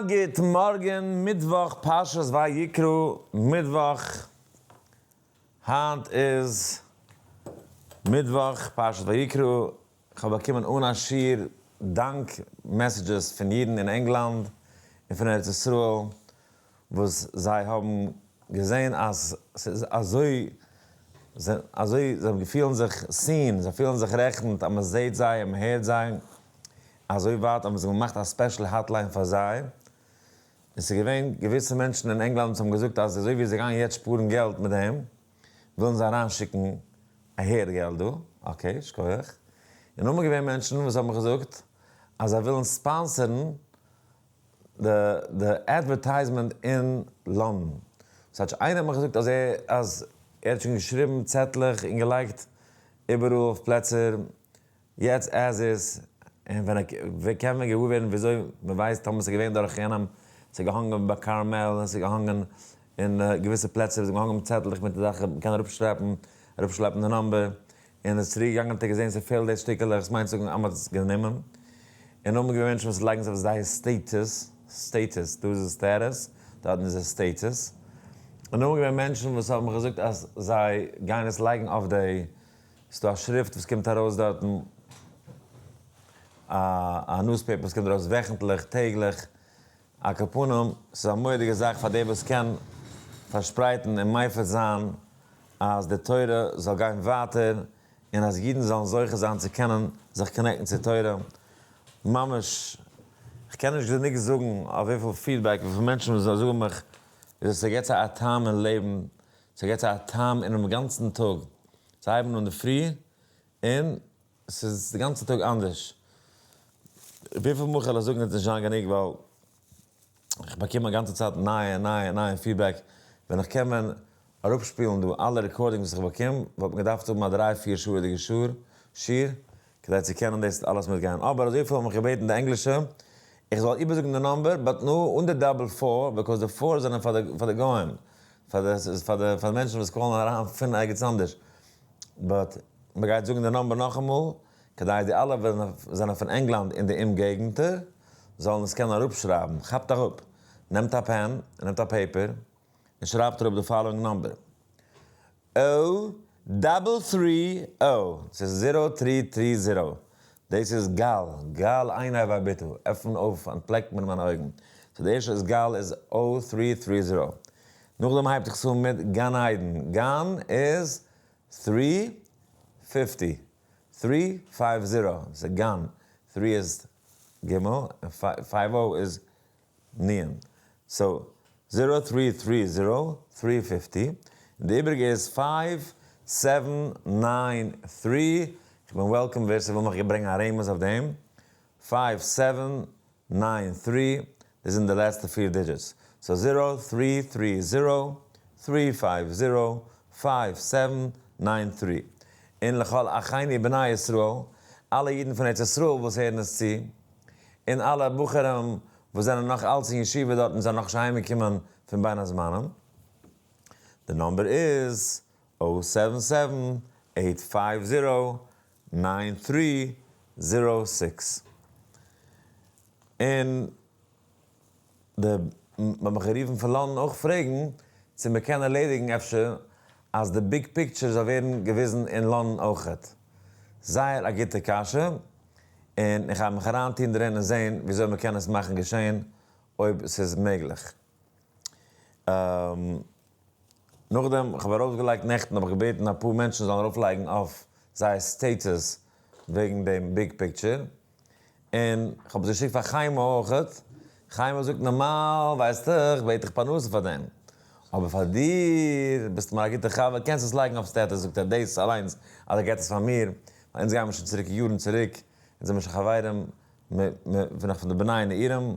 גוט מארגן, מיטוואך פרשת ויקרא, מיטוואך, היינט איז מיטוואך פרשת ויקרא, איך האב באקומען אן א שיעור דאנק messages פון אידן אין ענגלאנד און פון ארץ ישראל וואס זיי האבן געזען אז ס'איז אזוי אזוי זיי פילן זיך seen, זיי פילן זיך רעכנט אז מ'זעט זיי און מ'הערט זיי, אזוי ווייט האבן זיי געמאכט א special hotline פאר זיי, און ס'איז געווען געוויסע מענטשן אין ענגלאנד וואס האבן געזאגט אז אזוי ווי זיי גייען יעצט שפארן געלט מיט דעם, ווילן זיי אריינשיקן אהער געלט דא, okay, שכוח. און נאכדעם איז געווען מענטשן וואס האבן געזאגט אז זיי ווילן sponsor ן די די advertisement אין לאנדאן. ס'האט איינער האט מיך געזאגט אז ער אז ער האט שוין געשריבן צעטלעך און געלייגט איבעראל אויף פלעצער יעצט as is, און ווען ער קען ווען געוואר ווערן וויאזוי מען ווייסט טאמער ס'איז געווען דורך יענעם, ס'איז געהאנגען ביי קארמעל און ס'איז געהאנגען אין געוויסע פלעצער וואס איז געהאנגען מיט צעטלעך מיט די זאכן, מען קען אראפשלעפן אראפשלעפן די number, און איז צוריק געגאנגען האט ער געזען ס'פעלט די שטיקעלעך, עס מיינט זאגן אז מען האט עס גענומען, און נאכדעם איז געווען מענטשן וואס לייגן עס אויף זייער status, status, דא איז עס status, דארטן איז עס status, און נאכדעם איז געווען מענטשן וואס האבן מיך געזאגט אז זיי גייען עס לייגן אויף די ס'איז דא א שריפט וואס קומט ארויס דארטן, א א newspaper וואס קומט ארויס וועכנטליך, טעגליך, על כל פנים, ס'איז א מורא'דיגע זאך פאר דער וואס קען פארשפרייטן און מפיץ זיין אז די תורה זאל גיין ווייטער, און אז אידן זאלן זוכה זיין צו קענען זיך connect ן צו תורה, ממש, כ'קען נישט גענוג זאגן אויף וויפיל feedback, וויפיל מענטשן וואס זאגן מיך, וויאזוי ס'געט זיי א טעם אין לעבן, ס'געט זיי א טעם אינעם גאנצן טאג, זיי הייבן אן די פרי און ס'איז די גאנצע טאג אנדערש. וויפיל מאל כ'וועל עס זאגן וועט נישט זיין גענוג ווייל איך באקום א גאנצע צייט נייע נייע נייע feedback, ווען איך קען ווען אראפשפילן דא אלע recordings וואס איך באקום וואלט מען געדארפט האבן א דריי פיר שעה'דיגע שיעור כדי צו קענען דאס אלעס מיטגיין, אבער אזויפיל האבן מיך געבעטן די ענגלישע איך זאל איבערזאגן די number but נאר אן די double four because די four זענען פאר די גוים. פאר די ס'איז פאר די פאר די מענטשן וואס call ן אריין פון ערגעץ אנדערש, but מ'גייט זאגן די number נאכאמאל, כדי די אלע וועלכע זענען פון ענגלאנד און די אומגעגנטער זאלן עס קענען אראפשרייבן, כאפט אראפ, נעמט א pen, נעמט א paper, און שרייבט אראפ די following number, O double three O, ס'איז zero three three zero, דאס איז גל, גל עיני ואביטה, עפן אויף, אנטפלעק מיר מיינע אויגן, so די ערשטע איז גל איז O three three zero, נאכדעם הייבט זיך עס אן מיט גן עדן, גן איז three fifty, three five zero, ס'איז גן, three איז ג' און five O איז נ', so zero three three zero three fifty, און די איבריגע איז five seven nine three, איך בין welcome ווער ס'וויל מיך ברענגען א רמז אויף דעם, five seven nine three, דאס זענען די לעצטע פיר digits, so zero three three zero three five zero five seven nine three, און לכל אחינו בני ישראל, אלע אידן פון ארץ ישראל וואס הערן עס צו, און אלע בחורים וואס זענען נאך אלץ אין ישיבה דארט און זענען נאכנישט אהיימגעקומען פון בין הזמנים, די number איז O seven seven eight five zero nine three zero six. און די מ'האט מיך גערופן פון לאנדאן אויך פרעגן צו מ'קען ערלעדיגן אפשר אז די big picture זאל ווערן געוויזן אין לאנדאן אויכעט. זייער א גוטע קשיא. און איך גיי מיך אריינטון דערין און זען וויאזוי מען קען עס מאכן געשען אויב ס'איז מעגליך. נאכדעם איך האב ארויפגעלייגט נעכטן האב איך געבעטן אפאר מענטשן זאלן ארויפלייגן אויף זייער status וועגן דעם big picture, און איך האב עס געשיקט פאר חיימא אויכעט, חיימא זאגט נארמאל ווייסט איך בעט איך פרנסה פאר דעם, אבער פאר דיר ביסטו מיר א גוטער חבר קענסט עס לייגן אויף status זאגט ער דאס אליינס אז ער געט עס פאר מיר ווייל אונז גיימער שוין צוריק יארן צוריק, אונז זעמער שוין חברים פון נאך פון די בני נעורים,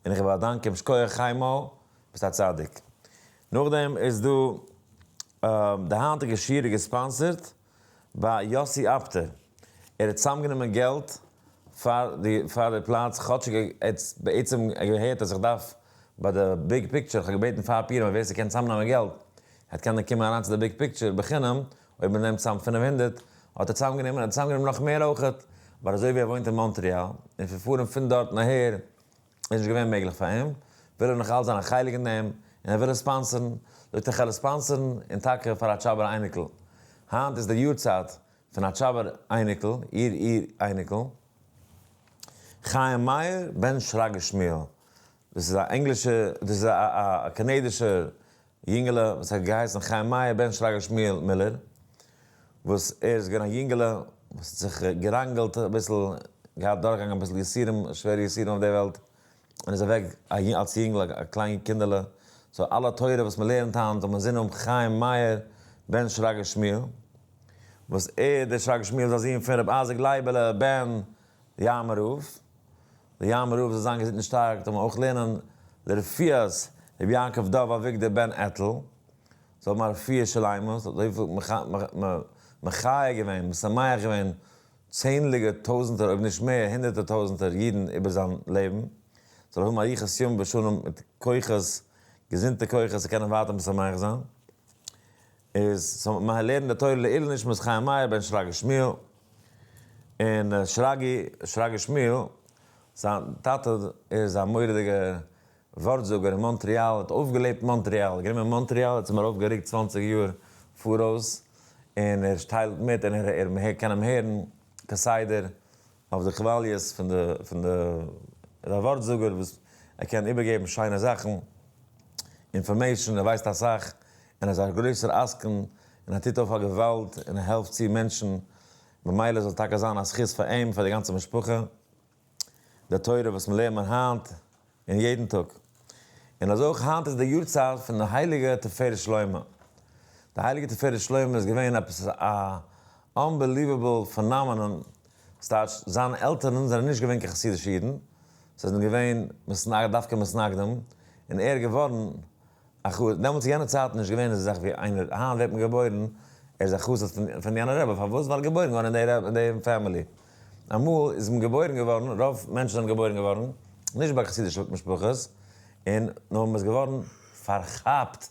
און איך באדאנק אים, שכוח חיימא, ביסט א צדיק. נאכדעם איז דא די היינטיגע שיעור איז גע sponsor ט ביי יאסי אפטער, ער האט צוזאמגענומען געלט פאר די פאר די פלאץ, כאטשיג ער האט בעצם געהערט אז איך דארף ביי די big picture, איך האב געבעטן פאר פורים ווער ס'קען צוזאמנעמען געלט, העט קענען קומען אריין צו די big picture בחינם, אויב מען נעמט צאם 500, האט ער צאמגענומען, ער האט צאמגענומען נאך מער אויכעט, ווייל אזוי ווי ער וואוינט אין מאנטריאל, און פון פארן פון דארטן אהער איז נישט געווען מעגליך פאר אים. וויל ער נאך אלץ זיין א חלק אין דעם, און ער וויל עס sponsor ן, זאגט ער כ'על עס sponsor ן, און טאקע פאר א טשאבער אייניקל. היינט איז די יארצייט פון א טשאבער אייניקל, איר איר אייניקל, חיים מאיר בן שרגא שמואל, דאס איז א ענגלישע, דאס איז א קאנאדישע יונגעלע וואס האט געהייסן חיים מאיר בן שרגא שמואל מילער, וואס ער איז געווען א יונגעלע וואס האט זיך געראנגעלט אביסל, געהאט דורכגעגאנגען אביסל יסורים, שווערע יסורים אויף די וועלט, און איז אוועק אלס יונגל, א קליין קינדעלע, so אלע תורה וואס מען לערנט היינט זאל מען זינען האבן חיים מאיר בן שרגא שמואל, וואס ער דער שרגא שמואל איז א זון פון רבי אייזיק לייבעלע בן יאמר רב, דער יאמר רב זאל זיין געזונט און שטארק, זאל מען אויך לערנען לרפואת רבי יעקב דוב אביגדור בן עטל, זאל האבן א רפואה שלימה, זאל אזויפיל מחיה געווען, משמח געווען צענדליגער טויזנטער אויב נישט מער הונדערטער טויזנטער אידן איבער זיין לעבן, זאל האבן אריכות ימים ושנים מיט כוחות, געזונטע כוחות צו קענען ווייטער משמח זיין. איז זאל מען לערנען די תורה לעילוי נשמת חיים מאיר בן שרגא שמואל, און שרגי, שרגא שמואל, זיין טאטע איז א מורא'דיגע ווארטזאגער אין מאנטריאל, האט אויפגעלעבט מאנטריאל, גענומען מאנטריאל האט עס אים ארויפגערוקט 20 יאר פאראויס, און ער טיילט מיט און ער מען קען אים הערן כסדר אויף די כוואליעס פון די פון די ער איז א ווארטזאגער וואס ער קען איבערגעבן שיינע זאכן, information, ער ווייסט אסאך, און ער איז א גרויסער עסקן, און ער טוט אויף א געוואלד, און ער העלפט צו מענטשן, ממילא זאל טאקע זיין א זכות פאר אים, פאר די גאנצע משפחה, די תורה וואס מיר לערנען היינט און יעדן טאג. און אזוי אויך היינט איז די יארצייט פון די הייליגע תפארת שלמה. די הייליגע תפארת שלמה איז געווען עפעס א unbelievable phenomenon, ס'טייטש זיינע עלטערן זענען נישט געווען קיין חסידישע אידן, זיי זענען געווען מתנגד, דווקא מתנגדים, און ער איז געווארן א חסיד, דעמאלטס אין יענע צייטן נישט געווען אזא זאך ווי איינער, היינט ווערט מען געבוירן, ער איז א חסיד פון יענע רבי, פארוואס? ווייל ער איז געבוירן געווארן אין די family. אמאל איז מען געבוירן געווארן, רוב מענטשן זענען געבוירן געווארן, נישט ביי חסידישע משפחות, און נאר מען איז געווארן פארכאפט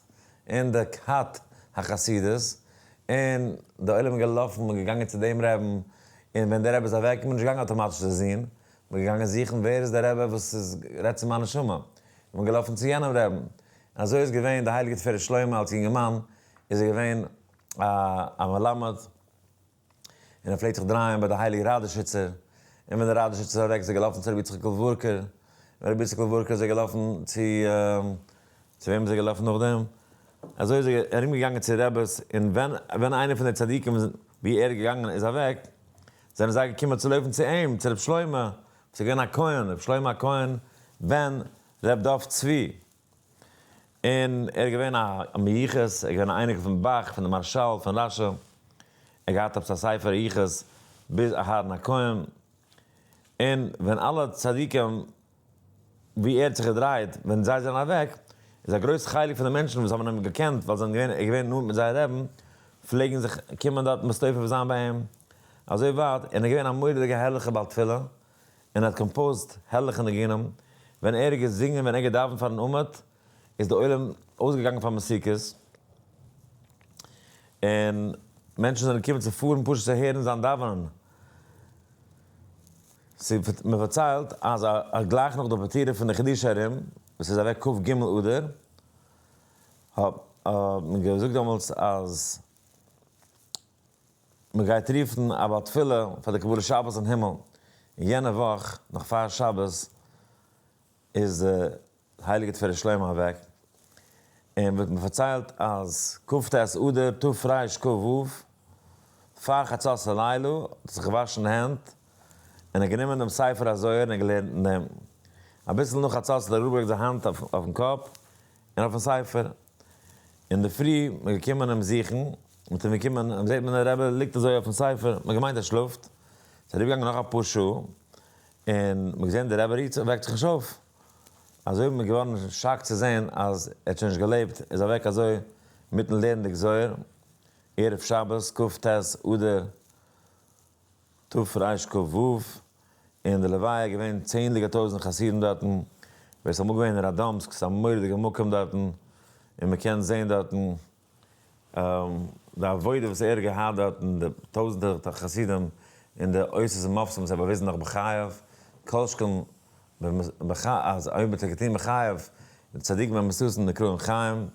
אין די כת החסידות, און די עולם איז געלאפן און געגאנגען צו דעם רעבן, און ווען דער רבי איז אוועק איז מען נישט געגאנגען אטאמאטיש צו זון, מען איז געגאנגען זוכן ווער איז דער רבי וואס איז רעדט צו מיין נשמה, און מען איז געלאפן צו יענעם רעבן, און אזוי איז געווען די הייליגע תפארת שלמה אלס יונגערמאן איז ער געווען א מלמד, און ער פלעגט זיך דרייען ביי די הייליגע ראדאשיצער, און ווען דער ראדאשיצער איז אוועק איז ער געלאפן צו רבי יצחק'ל ווארקער, און רבי יצחק'ל ווארקער איז ער געלאפן צו, צו וועם איז ער געלאפן נאכדעם? אזוי איז ער ארום געגאנגען צו רעבעס, און ווען ווען איינער פון די צדיקים ווי ער איז געגאנגען איז אוועק, זענען זיי געקומען צו לויפן צו אים, צו רבי שלמה, וואס איז געווען א כהן, רבי שלמה הכהן בן ר' דוב צבי. און ער איז געווען א מיוחס, ער איז געווען א אייניקל פון ב"ח, פון די מהרש"ל, פון רש"י, ער האט געהאט עפעס א ספר יחוס ביז אהרן הכהן, און ווען אלע צדיקים ווי ער האט זיך געדרייט, ווען זיי זענען אוועק, איז א גרויס חלק פון די מענטשן וואס האבן אים געקענט, ווייל זיי זענען געווען, ער איז געווען נאנט מיט זייער רעבן, פלעגן זיך קומען דארט מסתופף זיין ביי אים, אזוי ווייט, און ער איז געווען א מורא'דיגע הערליכע בעל תפילה, און האט composed הערליכע ניגונים, ווען ער האט געזינגען ווען ער האט געדאווענט פארן עמוד איז די עולם אויסגעגאנגען פאר מתיקות, און מענטשן זענען געקומען צו פארן פשוט צו הערן זיין דאווענען. מען פארציילט אז גלייך נאך די פטירה פון די חידושי הרי"ם וואס איז אוועק כ"ג אדר, האט מען געזאגט דעמאלטס אז מען גייט רופן א בעל תפילה פאר די קבלת שבת אין הימל, און יענע וואך נאך פאר שבת איז די הייליגע תפארת שלמה אוועק, און ווערט מיר פארציילט אז כ"ט אדר תרכ"ו פאר חצות הלילה האט ער זיך געוואשן די הענט און ער גענומען דעם ספר הזוהר און געלערנט אין דעם, אביסל נאך חצות האט ער אראפגעלייגט זיין האנט אויפן קאפ און אויפן ספר, אינדערפרי מען געקומען אים זוכן, מען איז געקומען און זעט מען דער רבי ליגט אזוי אויפן ספר, מען האט געמיינט ער שלאפט, ס'איז אריבערגעגאנגען נאך אפאר שעה, און מען האט געזען דער רבי רירט זיך, וועקט זיך נישט אויף, אזוי איז מען געווארן shocked צו זען אז ער האט שוין נישט געלעבט, ער איז אוועק אזוי מיטן לערנדיג זוהר, ערב שבת כ"ט אדר תרכ"ו, אין די לוויה איז געווען צענדליגע טויזנט חסידים דארטן, ווער ס'איז אמאל געווען אין ראדאמסק, ס'איז א מורא'דיגע מקום דארטן, און מ'קען זען דארטן די עבודה וואס ער האט געהאט דארטן, די טויזנטער חסידים און די אותות ומופתים וואס ער האט באוויזן נאך בחייו, כל שכן אז אויב האט ער געטון בחייו. די צדיקים המסוסים נקראים חיים,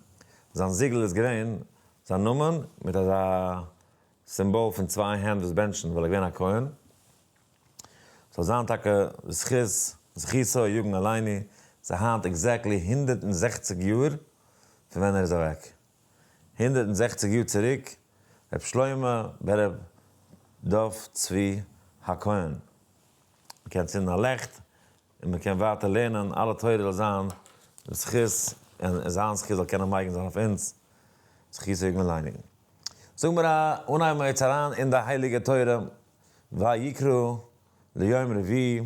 זיין זיגל איז געווען זיין נאמען מיט אזא סימבאל פון צוויי הענט וואס בענטשן ווייל ער איז געווען א כהן. זאל זיין טאקע זכות זכותו יגן עלינו, ס'איז היינט exactly 160 יאר פון ווען ער איז אוועק. 160 יאר צוריק, ר' שלמה ברב דוב צבי הכהן. מ'קען צינדן א לעכט און מ'קען ווייטער לערנען, אלע תורה זאל זיין בזכות, און זיין זכות זאל קענען מגין זיין אויף אונז, זכותו יגן עלינו. זאג מיר א אנהייב מיר יעצט אריין אין די הייליגע תורה, ויקרא ליום רביעי,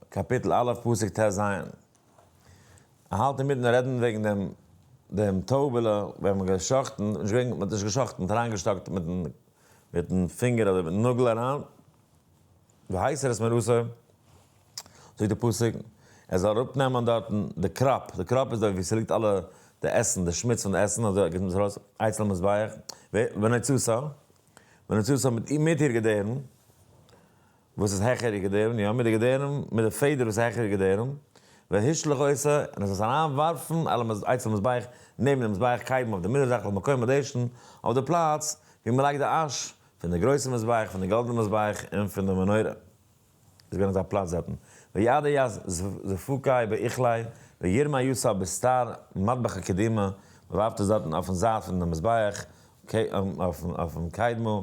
קאפיטל א' פסוק ט ז. האלט אינמיטן רעדן וועגן דעם דעם טויבעלע ווען מ'האט געשאכטן, נישט וועגן מ'האט נישט געשאכטן, מ'האט אריינגעשטאקט מיטן מיטן פינגער אדער מיטן נאגל אריין, והסיר את מרתו, זאגט די פסוק, ער זאל אראפנעמען דארטן די קראפ, די קראפ איז דארט ווי ס'ליגט אלע די עסן, די שמוץ פון די עסן, אזוי גיבט מען עס ארויס, אצל המזבח, ונצתה, ונצתה מיט איר געדערן, וואס איז העכער איר געדערן, יא, מיט די געדערן, מיט די פעדער וואס איז העכער איר געדערן, והשליך אותה, און ער זאל עס אריינווארפן על אצל המזבח, נעבן דעם מזבח קדמה אויף די מזרח זייט למקום הדשן, אויף די פלאץ ווי מען לייגט די אש פון די גרויסע מזבח, פון די גאלדענע מזבח און פון די מנורה. איז געווען אזא פלאץ דארטן. וידע יז זפוקי באיכלי, וירמי יוסף בסתר מטבח הקדימה, מען ווארפט עס דארטן אויפן זייט פון די מזבח, אויפן קדמה,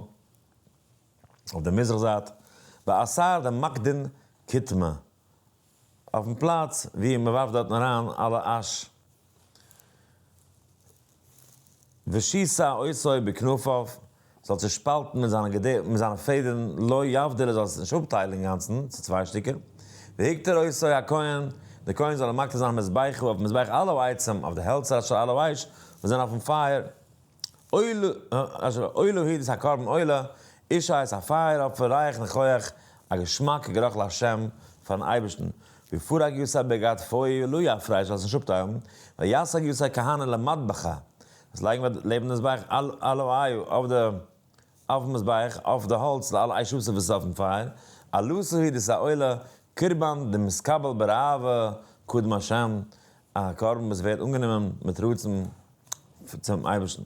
אויף די מזרח זייט, באתר דמקדין קיטמא, אויפן פלאץ ווי מען ווארפט דארטן אריין אלע אש. ושיסע אותו בכנפיו, זאל צעשפאלטן מיט זיינע מיט זיינע פעדערן, לא יבדיל ער זאל עס נישט אפטיילן אינגאנצן צו צוויי שטיקער, והקטיר אותו הכהן, דער כהן זאל אים מקטיר זיין המזבחה אויפן מזבח על העצים, אויף די העלצער אשר על האש, וואס זענען אויפן פייער, אשר עולה היא דאס א קרבן עולה, אשה איז א פייער אפפער, ריח ניחוח, א געשמאקע גערוך לה', פארן אייבערשטן. ויפרק יוסף בגדפו לא יפריש, זאל עס נישט אפטיילן, ויסג יוסף כהנא למטבחה, דאס לייגן וועט לעבן די מזבח על האיו, אויף די אויפן מזבח, אויף די האלץ, על האש וואס איז אויפן פייער, עלתה היא דאס איז א עולה, קרבן דמתקבל באהבה קדם השם, א קרבן וואס ווערט אנגענומען מיט רצון צום אייבערשטן.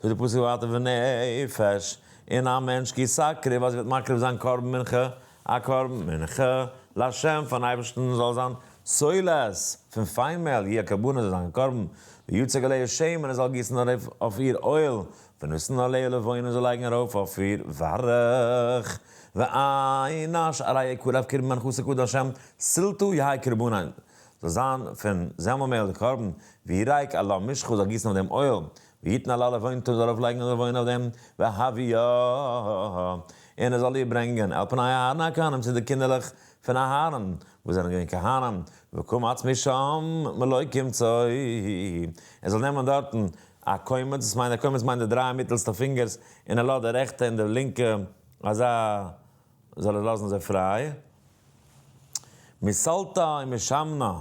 זאגט די פסוק ווייטער ונפש, און א מענטש כי תקריב אז וועט מקריב זיין קרבן מנחה, א קרבן מנחה, לה' פארן אייבערשטן זאל זיין סולת פון פיין מעל, יהיה קרבנה זאל זיין קרבן, ויצק עליה שמן ער זאל גיסן ארויף אויף איר אויל, ונתן עליה לבונה זאל לייגן ארויף אויף איר ווארך, ואין אשר יקרב קרבן מנחתו קדם השם, סלתה יהא קרבנה, זאל זיין פון זעמל מעל די קרבן, וירק עלה משחה זאל גיסן אויף דעם אויל, ויתן עלה לבונתה זאל ארויף לייגן א לבונה אויף דעם, והביאה, און ער זאל איר ברענגען אל פני אהרן הכהנים צו די קינדערלעך פון אהרן, וואס זענען געווען כהנים, וקמץ משם מלא קומצו, ער זאל נעמען דארטן א קומץ, דאס מיינט א קומץ מיינט די דריי מיטעלסטע פינגערס, און ער לאזט די רעכטע און די לינקע אזא זאל ער לאזן אזוי פריי. מסלתה ומשמנה,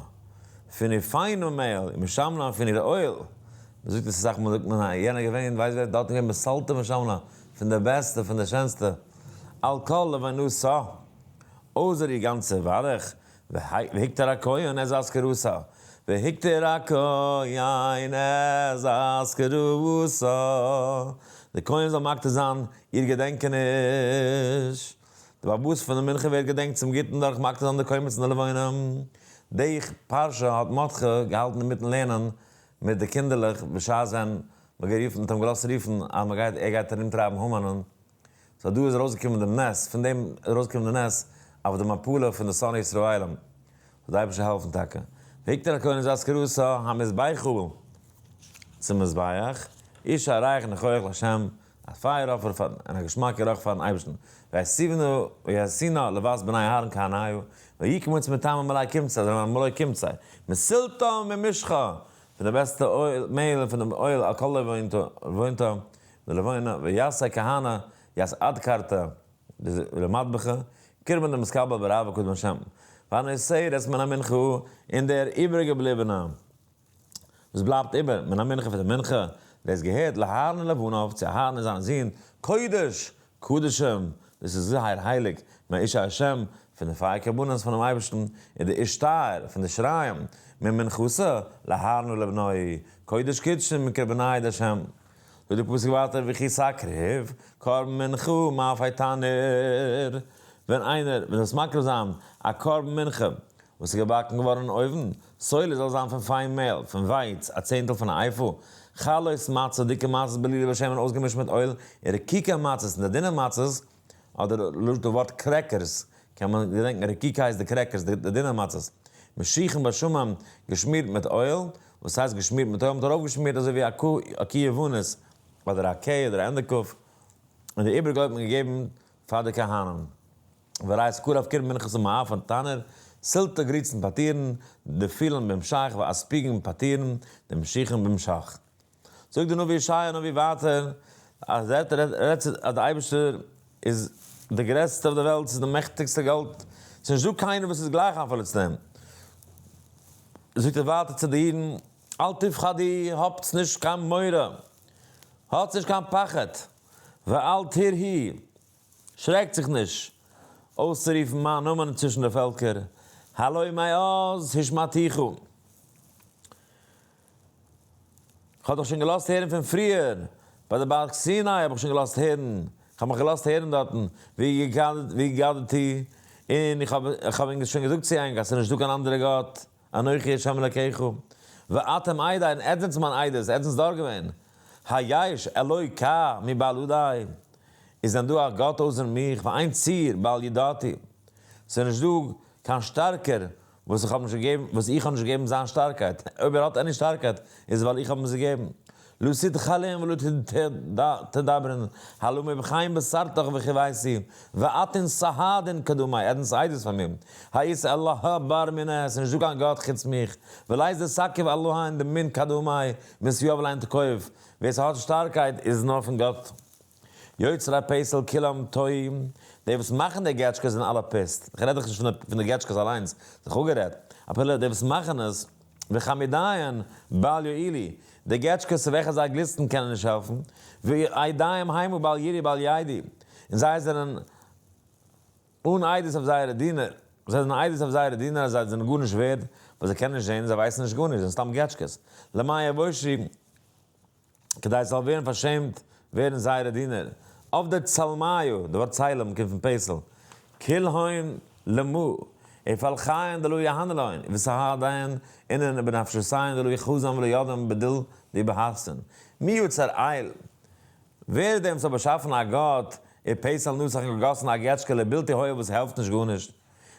פון איר פיינע מעהל, ומשמנה פון איר אויל. מען זאגט עס אסאך מאל זאגט מען א יענער געווען ווייסט ווער דארטן געווען מסלתה ומשמנה, פון די בעסטע פון די שענסטע. על כל לבנותה, אויסער איר גאנצע ווארך, והקטר הכהן את אזכרתה, והקטר הכהן את אזכרתה, די כהן זאל מקטיר זיין איר געדענקעניש. די באבאס פון די מנחה ווערט געדענקט צום גוטן דורך מקטיר זיין די קומץ און די לבונה. די פרשה האט מרדכי געהאלטן אינמיטן לערנען מיט די קינדערלעך בשעת ווען מ'האט גערופן, מ'האט אים געלאזט רופן אז מ'גייט, ער גייט ארומטרייבן המן'ען. so דא איז ארויסגעקומען דעם נס, פון דעם איז ארויסגעקומען די נס אויף די מפלה פון די שונאי ישראלים. זאל די אייבערשטער העלפן טאקע. והקטיר הכהן את אזכרתה המזבחה צום מזבח, אשה ריח ניחוח לה', א פייער אפער פארן און א געשמאק גערוך פארן אייבערשטן, וישימה לבת בני אהרן כהניו, ויקמוץ מטעם מלא קומצה, זיי זענען מלא קומצה, מסלתה ומשחה, פון די בעסטע אויל, מעהל און פון דעם אויל על כל לבונתה, די לבונה, ויעשה כהנא, יעש עד קרתא, למטבחה, קרבן דמתקבל ברבה קדם השם, והנותרת מן המנחה, און דער איבערגעבליבענע. וואס בלייבט איבער מן המנחה פון די מנחה, דאס געהערט לאהרן ולבניו, צו אהרן און זיינע זין, קודש קדשים, דאס איז זייער הייליג, מאשי השם, פון די פייער קרבנות פונעם אייבערשטן, און די איש טהור פון די שיריים, ממנחתה לאהרן ולבנו, קודש קדשים מקרבני דהשם. זאגט די פסוק ווייטער וכי תקריב קרבן מנחה מאפה תנור, ווען איינער וועט דאס מקריב זיין א קרבן מנחה וואס איז געבאקן געווארן אין אויוון, סולת זאל זיין פון פיין מעל, פון ווייץ, א צענטל פון א איפה, חלות מצה, דיקע מצות בלולות בשמן אויסגעמישט מיט אויל, און רקיקי מצות, און די דינע מצות, אדער לשון די ווארט crackers, קען מען געדענקן רקיקה הייסט די crackers, די דינע מצות, משוחים בשמן, געשמירט מיט אויל, וואס הייסט געשמירט מיט אויל? מ'האט ארויפגעשמירט אזוי ווי א קי יוונית, אדער א קעי אדער א ענדע כף, און די איבריגע האט מען געגעבן פאר די כהנים. והרי תקרב קרבן מנחתה מאפה תנור, סילתא גריצן פאטירן, דפילין במשח ואספוגין פאטירן, דמשוחין במשח. זאגט דער נביא ישעיה הנביא ווייטער, אז ער רעדט צו אז דער אייבערשטער איז דער גרעסטער אויף דער וועלט, ס'איז דער מעכטיגסטער גאט, ס'איז נישט דא קיינער וואס איז גלייך אפילו צו דעם. זאגט ער ווייטער צו די אידן, אל תפחדו, האבטס נישט קיין מורא, האטס נישט קיין פחד, ואל תיראו, שרעקט זיך נישט אויסצורופן מיין נאמען צווישן די פעלקער, הלא מאז השמעתיך. כ'האב דיך שוין געלאזט הערן פון פריער, ביי די בארג סיני האב איך שוין געלאזט הערן, כ'האב מיך געלאזט הערן דארטן, והגדתי, און איך האב איך האב שוין געזאגט צו ענק אז ס'איז נישטא קיין אנדערע גאט, אנכי ה' אלקיך, ואתם עדי, און עטס זענטס מיין עדות, עטס זענטס דארט געווען, היש אלוקה מבלעדי, איז דען דא א גאט אויסער מיך, ואין צור בל ידעתי, ס'איז נישט דא קיין שטארקער וואס איך האב נישט געגעבן, וואס איך האב נישט געגעבן זיין שטארקייט, אויב ער האט any שטארקייט, איז ווייל איך האב אים עס געגעבן. לא תתחלם ולא תדברן, הלא מבכם בשרתך וכבשי, ואתן סהדין קדמי, עטנס עדות פאר מיר. היש אלהא בר מינא, עס איז נישט דא קיין גאט חוץ מיך, ולית דתקיף אלהין דמן קדמי, מסביב לאין תקיף, ווער ס'האט שטארקייט איז נאר פון גאט. יוצרי פסל כולם תועים, די וואס מאכן די געטשקעס זענען אלע פיסט, איך רעד דאך נישט פון די געטשקעס אליינס, זיך אפגערעדט, אפילו די וואס מאכן עס, וחמידיהן בל יועילו, די געטשקעס צו וועלכע זיי גליסטן קענען נישט העלפן, ועדיהם המה בל יראו בל ידעו, און זיי זענען אן עדות אויף זייערע דינער, זיי זענען עדות אויף זייערע דינער אז זיי זענען גארנישט ווערד, ווייל זיי קענען נישט זען, זיי ווייסן נישט גארנישט, זיי זענען סתם געטשקעס, למען יבושו. כדי עס זאל ווערן פארשעמט ווערן זייערע דינער. אויף דער צלמיו, די ווארט צלם קומט פון פסל, כולהון למו, ופלחיהון דלא יהנו להון, וסהדיהון אינון ובנפשותיהון דלא יחזון ולא ידעון בדיל דיבהתון. מי יצר אל? ווער איז דער וואס האט באשאפן א גאט, ופסל נסך און געגאסן א געטשקע לבלתי הועיל וואס העלפט נישט גארנישט?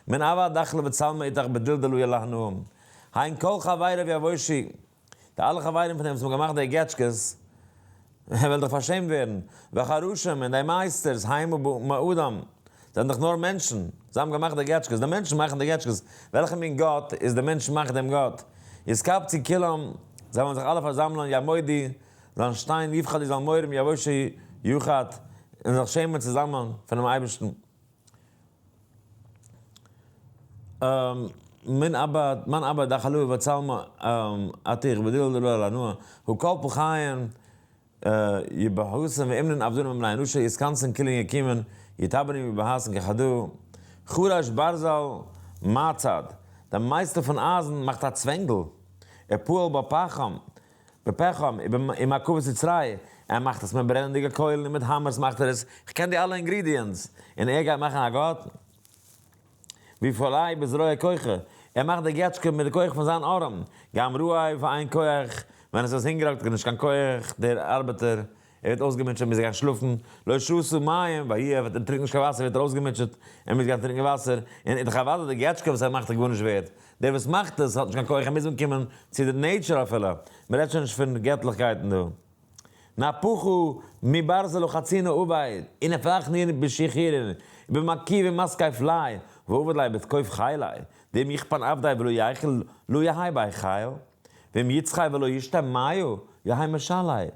מן עבד דחלה וצלמא איתך בדיל דלא ילהנום. הן כל חבריו יבושו. די אלע חברים פון דעם וואס האבן געמאכט די געטשקעס וועלן דאך פארשעמט ווערן, והחרשים און די מייסטערס, המה מאדם, זענען דאך נאר מענטשן, זיי האבן געמאכט די געטשקעס, די מענטשן מאכן די געטשקעס, וועלכע מין גאט איז די מענטשן מאכט דעם גאט? יתקבצו כולם, זיי וועלן זיך אלע פארזאמלען, יעמודו, זאלן שטיין, יפחדו, זאלן מורא האבן, יבושו יחד, און זיך שעמען צוזאמען פונעם אייבערשטן. מן אבא, מן אבא דחלוה וצלמא עתיך בדיל דלא על הנאה, הוא כל פחיים יבהסן ואמנן עבדנו מבני אנושא יתכנסן כולן יקימן יתברן יבהסן כחדא, חרש ברזל מצד, דער מייסטער פון אייזן מאכט א צווענגל, ופועל בפחם, בפחם, ומקבות יצרה, ער מאכט עס מיט ברענענדיגע קוילן און מיט האמערס מאכט ער עס, איך קען די אלע ingredients, און ער גייט מאכן א גאט? ויפעלהו בזרוע כוחו, ער מאכט די געטשקע מיט די כח פון זיין ארעם, גם רעב אין כח, ווען עס איז הונגעריג האט ער נישט קיין כח, דער ארבעטער, ער ווערט אויסגעמוטשעט ער מוז גיין שלאפן, לא שתה מים ויעף, ער טרינקט נישט קיין וואסער ווערט ער אויסגעמוטשעט, ער מוז גיין טרינקען וואסער, און איז דאך אוודאי די געטשקע וואס ער מאכט איז גארנישט ווערד, דער וואס מאכט עס האט נישט קיין כח ער מוז אנקומען צו די nature אפילו, מען רעדט שוין נישט פון געטליכקייטן דא. נפחא מברזל וחצינה עביד, ונפחנין בשיחורין, ובמרכיבין מתקיף ליה, ועביד ליה בתקוף חיליה, דאם יכפן עבדיה ולא יאכיל לא יהא ביה חיל, ואם יצחי ולא ישתה מיא יהא משליה.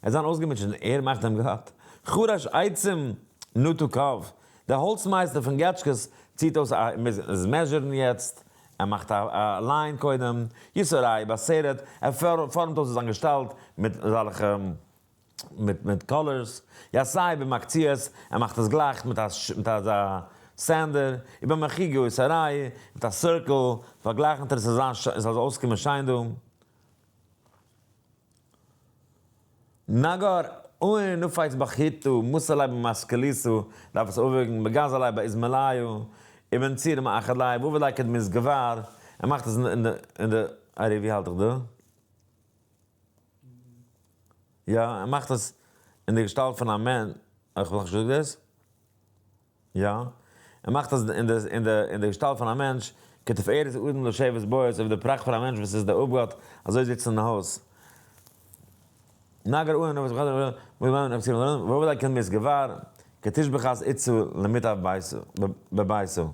ער זיין אויסגעמוטשעט און ער מאכט דעם גאט. חרש עצים נטע קב. דער האלצמייסטער פון געטשקעס ציט אויס א, מוז עס measure ן יעצט, ער מאכט א line קודם, ישורהו בסרט, ער פארעמט אויס זיין געשטאלט מיט אזעלכע מיט מיט colors, יעשהו במקצועות, ער מאכט עס גלייך מיט א מיט אזא. Sander, ובמחיגו את ארי', מיט א circle, פארגלייכנט ער עס זאל זיין עס זאל אויסקומען שיין דא. נגר און נופייץ בחיטו, מוסר לייב במשכליתו, דארף עס אויפוועגן, בגז עלי באיזמעליו, אבן ציר מאחד לייב, ועובד לייק כדמות גבר, ער מאכט עס אין די, אין די, ארי ווי האלט איך דא? יא, ער מאכט עס אין די געשטאלט פון א מענ, איך האב נאכנישט געזאגט דאס? יא, ער מאכט עס אין די, אין די, אין די געשטאלט פון א מענטש, כתפארת אדם לשבת בו, אזוי ווי די פראכט פון א מענטש וואס איז די אפגאט, אזוי זיצט אין די הויז. נגר אהן כתשבחת איצו למיטב בביתו.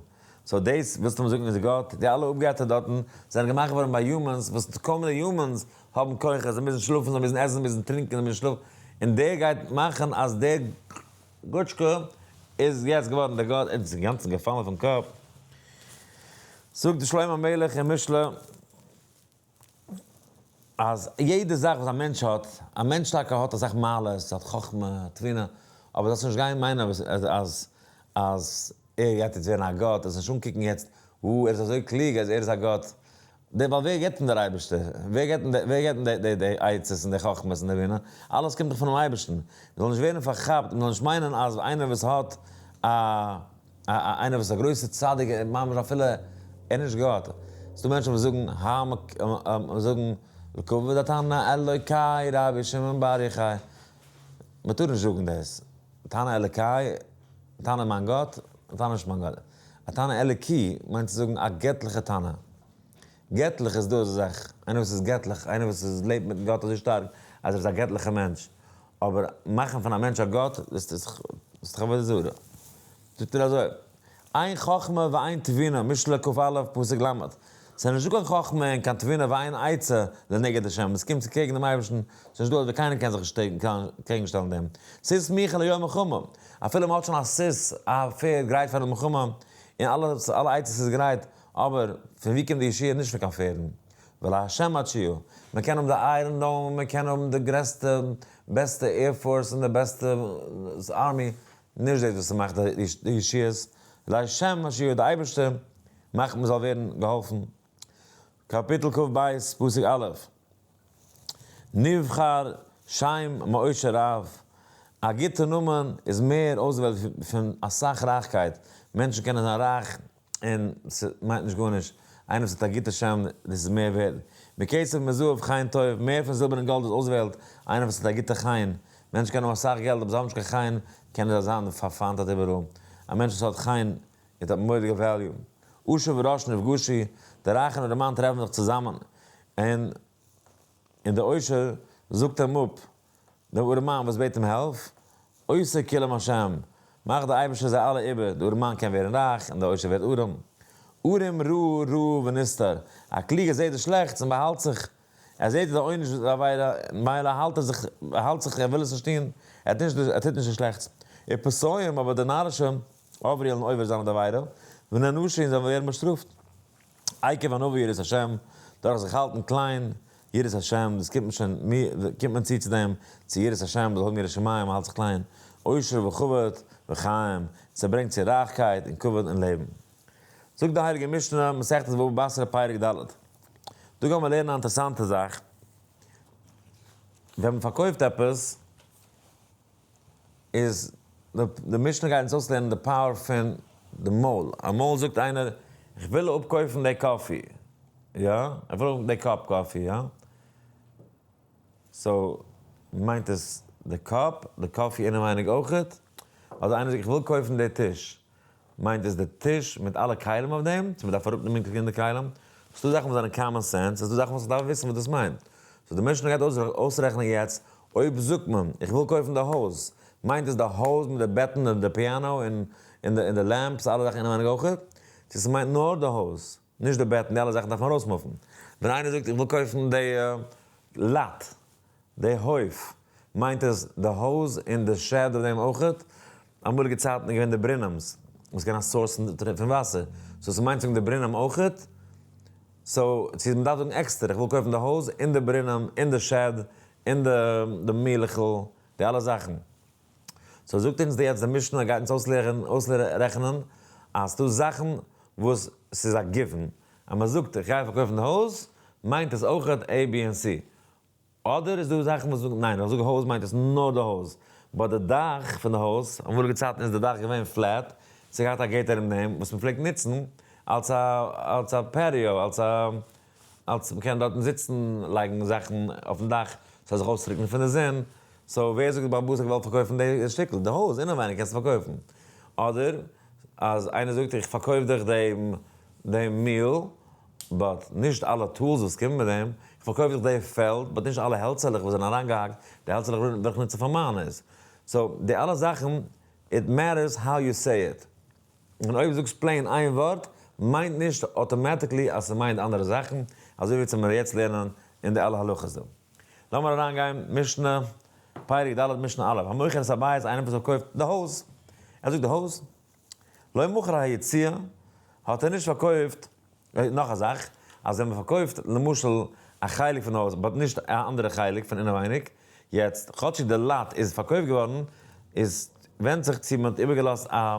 So דאס ווילסטו מיר זאגן איז גאט? די אלע אפגעטער דארטן זענען געמאכט געווארן ביי humans, וואס קוים די humans האבן כוחות, זיי מוזן שלאפן, זיי מוזן עסן, זיי מוזן טרינקען, זיי מוזן שלאפן, און דער גייט מאכן אז דער גוטשקע איז יעצט געווארן דער גאט, ער איז אינגאנצן געפאלן פון קאפ. זאגט די שלמה המלך אין משלי, אז יעדע זאך וואס א מענטש האט, א מענטש טאקע האט אסאך מעלות, האט חכמה, תבונה, אבער זאלסט נישט גיין מיינען אז אז אז ער גייט יעצט ווערן א גאט, זאלסט נישט אנקוקן יעצט, וואו ער איז אזוי קלוג אז ער איז א גאט, ווייל ווער געבט אים דער אייבערשטער? ווער געבט אים ווער געבט אים די די עצות און די חכמות און די בינה? אלעס קומט דאך פונעם אייבערשטן. מען זאל נישט ווערן פארכאפט, מען זאל נישט מיינען אז איינער וואס האט א א איינער וואס איז א גרויסער צדיק, ממש אפילו ער איז נישט גאט. ס'דא מענטשן וואס זאגן ה זאגן לכבוד התנא אלוקי רבי שמעון בר יוחאי. מען טאר נישט זאגן דאס. תנא אלוקי, תנא מיין גאט, תנא נישט מיין גאט. א תנא אלוקי מיינט צו זאגן א געטליכע תנא. געטליך איז דא אזא זאך, איינער וואס איז געטליך, איינער וואס איז לעבט מיטן גאט אזוי שטארק אז ער איז א געטליכע מענטש. אבער מאכן פון א מענטש א גאט, דאס איז דאך עבודה זרה. זאגט ער אזוי, אין חכמה ואין תבונה, משלי כ"א פסוק ל', ס'איז נישטא קיין חכמה און קיין תבונה ואין עצה לנגד השם, עס קומט צו קעגן דעם אייבערשטן, ס'איז נישטא אזוי קיינער קען זיך נישט קעגן שטעלן דעם. סוס מוכן ליום מלחמה, אפילו מ'האט שוין א סוס, א פערד גרייט פאר די מלחמה, און אלעס אלע עצות איז גרייט, אבער פון ווי קומט די ישועה? נישט פון קיין פערדן, ולה' התשועה, מען קען האבן די Iron Dome, מען קען האבן די גרעסטע בעסטע air force און די בעסטע army, נישט דאס וואס ס'מאכט די ישועות, לה' התשועה, די אייבערשטער מאכט מען זאל ווערן געהאלפן. קאפיטל כ"ב פסוק א', נבחר שם מעושר רב, א גוטע נאמען איז מער אויסגעוועלט פון אסאך רייכקייט, מענטשן קענען זיין רייך און ס'מיינט נישט גארנישט, איינער וואס האט א גוטע שם, דאס איז מער ווערד. מכסף ומזהב חן טוב, מער פון זילבער און גאלד איז אויסוועלט, איינער וואס האט א גוטע חן. מענטשן קענען האבן אסאך געלט אבער זיי האבן נישט קיין חן, קענען זיי זיין פארפיינטעט איבעראל. א מענטש וואס האט חן איז האט מורא'דיגע value. עשיר ורש נפגשו, דער רייכער און ארימאן טרעפן זיך צוזאמען, און און דער עושר זאגט אים אפ דעם ארעמאן וואס בעט אים העלף, עושה כולם השם, מאכט דער אייבערשטער זיי אלע איבער, דער ארעמאן קען ווערן רייך און דער עושר ווערט ארעם. ערום ראה רעה ונסתר, א קלוגער זעט די שלעכטס און באהאלט זיך, ער זעט די עונש פון די עבירה, מילא האלט ער זיך, האלט זיך, ער וויל עס נישט טון, ער טוט נישט, ער טוט נישט די שלעכטס. ופתאים, אבער די נארישע, עברו וועלן עובר זיין אויף די עבירה, ונענשו און זיי וועלן ווערן באשטראפט. עקב ענווה יראת השם, דורך זיך האלטן קליין, יראת השם, דאס קומט מען שוין, קומט מען צו צו דעם, צו יראת השם, מ'זאל האבן יראת שמים, מ'האלט זיך קליין, עושר וכבוד וחיים, ס'ברענגט צו רייכקייט און כבוד און לעבן. זאגט די הייליגע משנה, מסכת בבא בתרא פרק ד'. דא גייען מיר לערנען א אינטערעסאנטע זאך, ווען מ'פארקויפט עפעס, איז די משנה גייט אונז אויסלערנען די power פון די מויל. אמאל זאגט איינער איך וויל אפקויפן די coffee, יא? איך וויל האבן די cup coffee, יא? So מיינט עס די cup, די coffee אינעווייניג אויכעט? אדער איינער זאגט איך וויל קויפן די טיש, מיינט עס די טיש מיט אלע כלים אויף דעם, צו מ'דארף אראפנעמען און די כלים? ס'דא זאכן וואס זענען common sense, ס'דא זאכן וואס איך דארף וויסן וואס דאס מיינט. So די משנה גייט אויסרעכענען יעצט, אויב זאגט מען איך וויל קויפן די הויז, מיינט עס די הויז מיט די בעטן און די piano און די lamps אלע זאכן אינעווייניג אויכעט? צו ס'מיינט נאר די הויז, נישט די בעטן, די אלע זאכן דארף מען ארויסמופן. ווען איינער זאגט איך וויל קויפן די lot, די הויף, מיינט עס די הויז און די shed אויף דעם אויכעט? אמאליגע צייטן איז געווען די ברינעמס, וואס איז געווען א source פון וואסער, so ס'מיינט זאגן די ברינעם אויכעט? So צו מ'דארף זאגן עקסטער איך וויל קויפן די הויז און די ברינעם און די shed און די מילעכל, די אלע זאכן. So זאגט אונז די יעצט די משנה גייט אונז אויסרעכענען. אז ס'דא זאכן וואס ס'איז א given, אז מ'זאגט איך גיי פארקויפן די הויז, מיינט עס אויכעט A, B און C. אדער איז דא זאכן וואס זאגן ניין, איך זאג הויז מיינט עס נאר די הויז, but די דאך פון די הויז, אמאליגע צייטן איז די דאך געווען flat, ס'האט געהאט א gate ארום דעם וואס מ'פלעגט נוצן אלס א אלס א patio, אלס א אלס מ'קען דארטן זיצן, לייגן זאכן אויפן דאך ס'זאל זיך אויסטרוקענען פון די זון, so ווער זאגט די בעל הבית האט געוואלט פארקויפן די שטיקל, די הויז אינעווייניג קענסטו פארקויפן, אדער אז איינער זאגט איך פארקויף דיך דעם דעם מיל, but נישט אלע tools וואס קומען מיט דעם, איך פארקויף דיך די פעלד, but נישט אלע העלצערלעך וואס זענען אריינגעהאקט, די העלצערלעך וועל איך נוצן פאר מיינס. so די אלע זאכן, it matters how you say it. און אויב זאגסט plain איין ווארט, מיינט נישט automatically אז ס'מיינט אנדערע זאכן, אזוי ווי צו מיר יעצט לערנען אין די אלע הלכות דא. לאמיר אריינגיין, משנה, פרק ד' משנה א', המוכר את הבית, איינער וואס פארקויפט די הויז, ער זאגט די הויז, לא מכר היציע, האט ער נישט פארקויפט, נאך א זאך, אז ווען מען פארקויפט למשל א חלק פון די הויז, but נישט א אנדערע חלק פון אינעווייניג, יעצט כאטשיג די lot איז פארקויפט געווארן, איז ווענדט זיך צו מען האט איבערגעלאזט א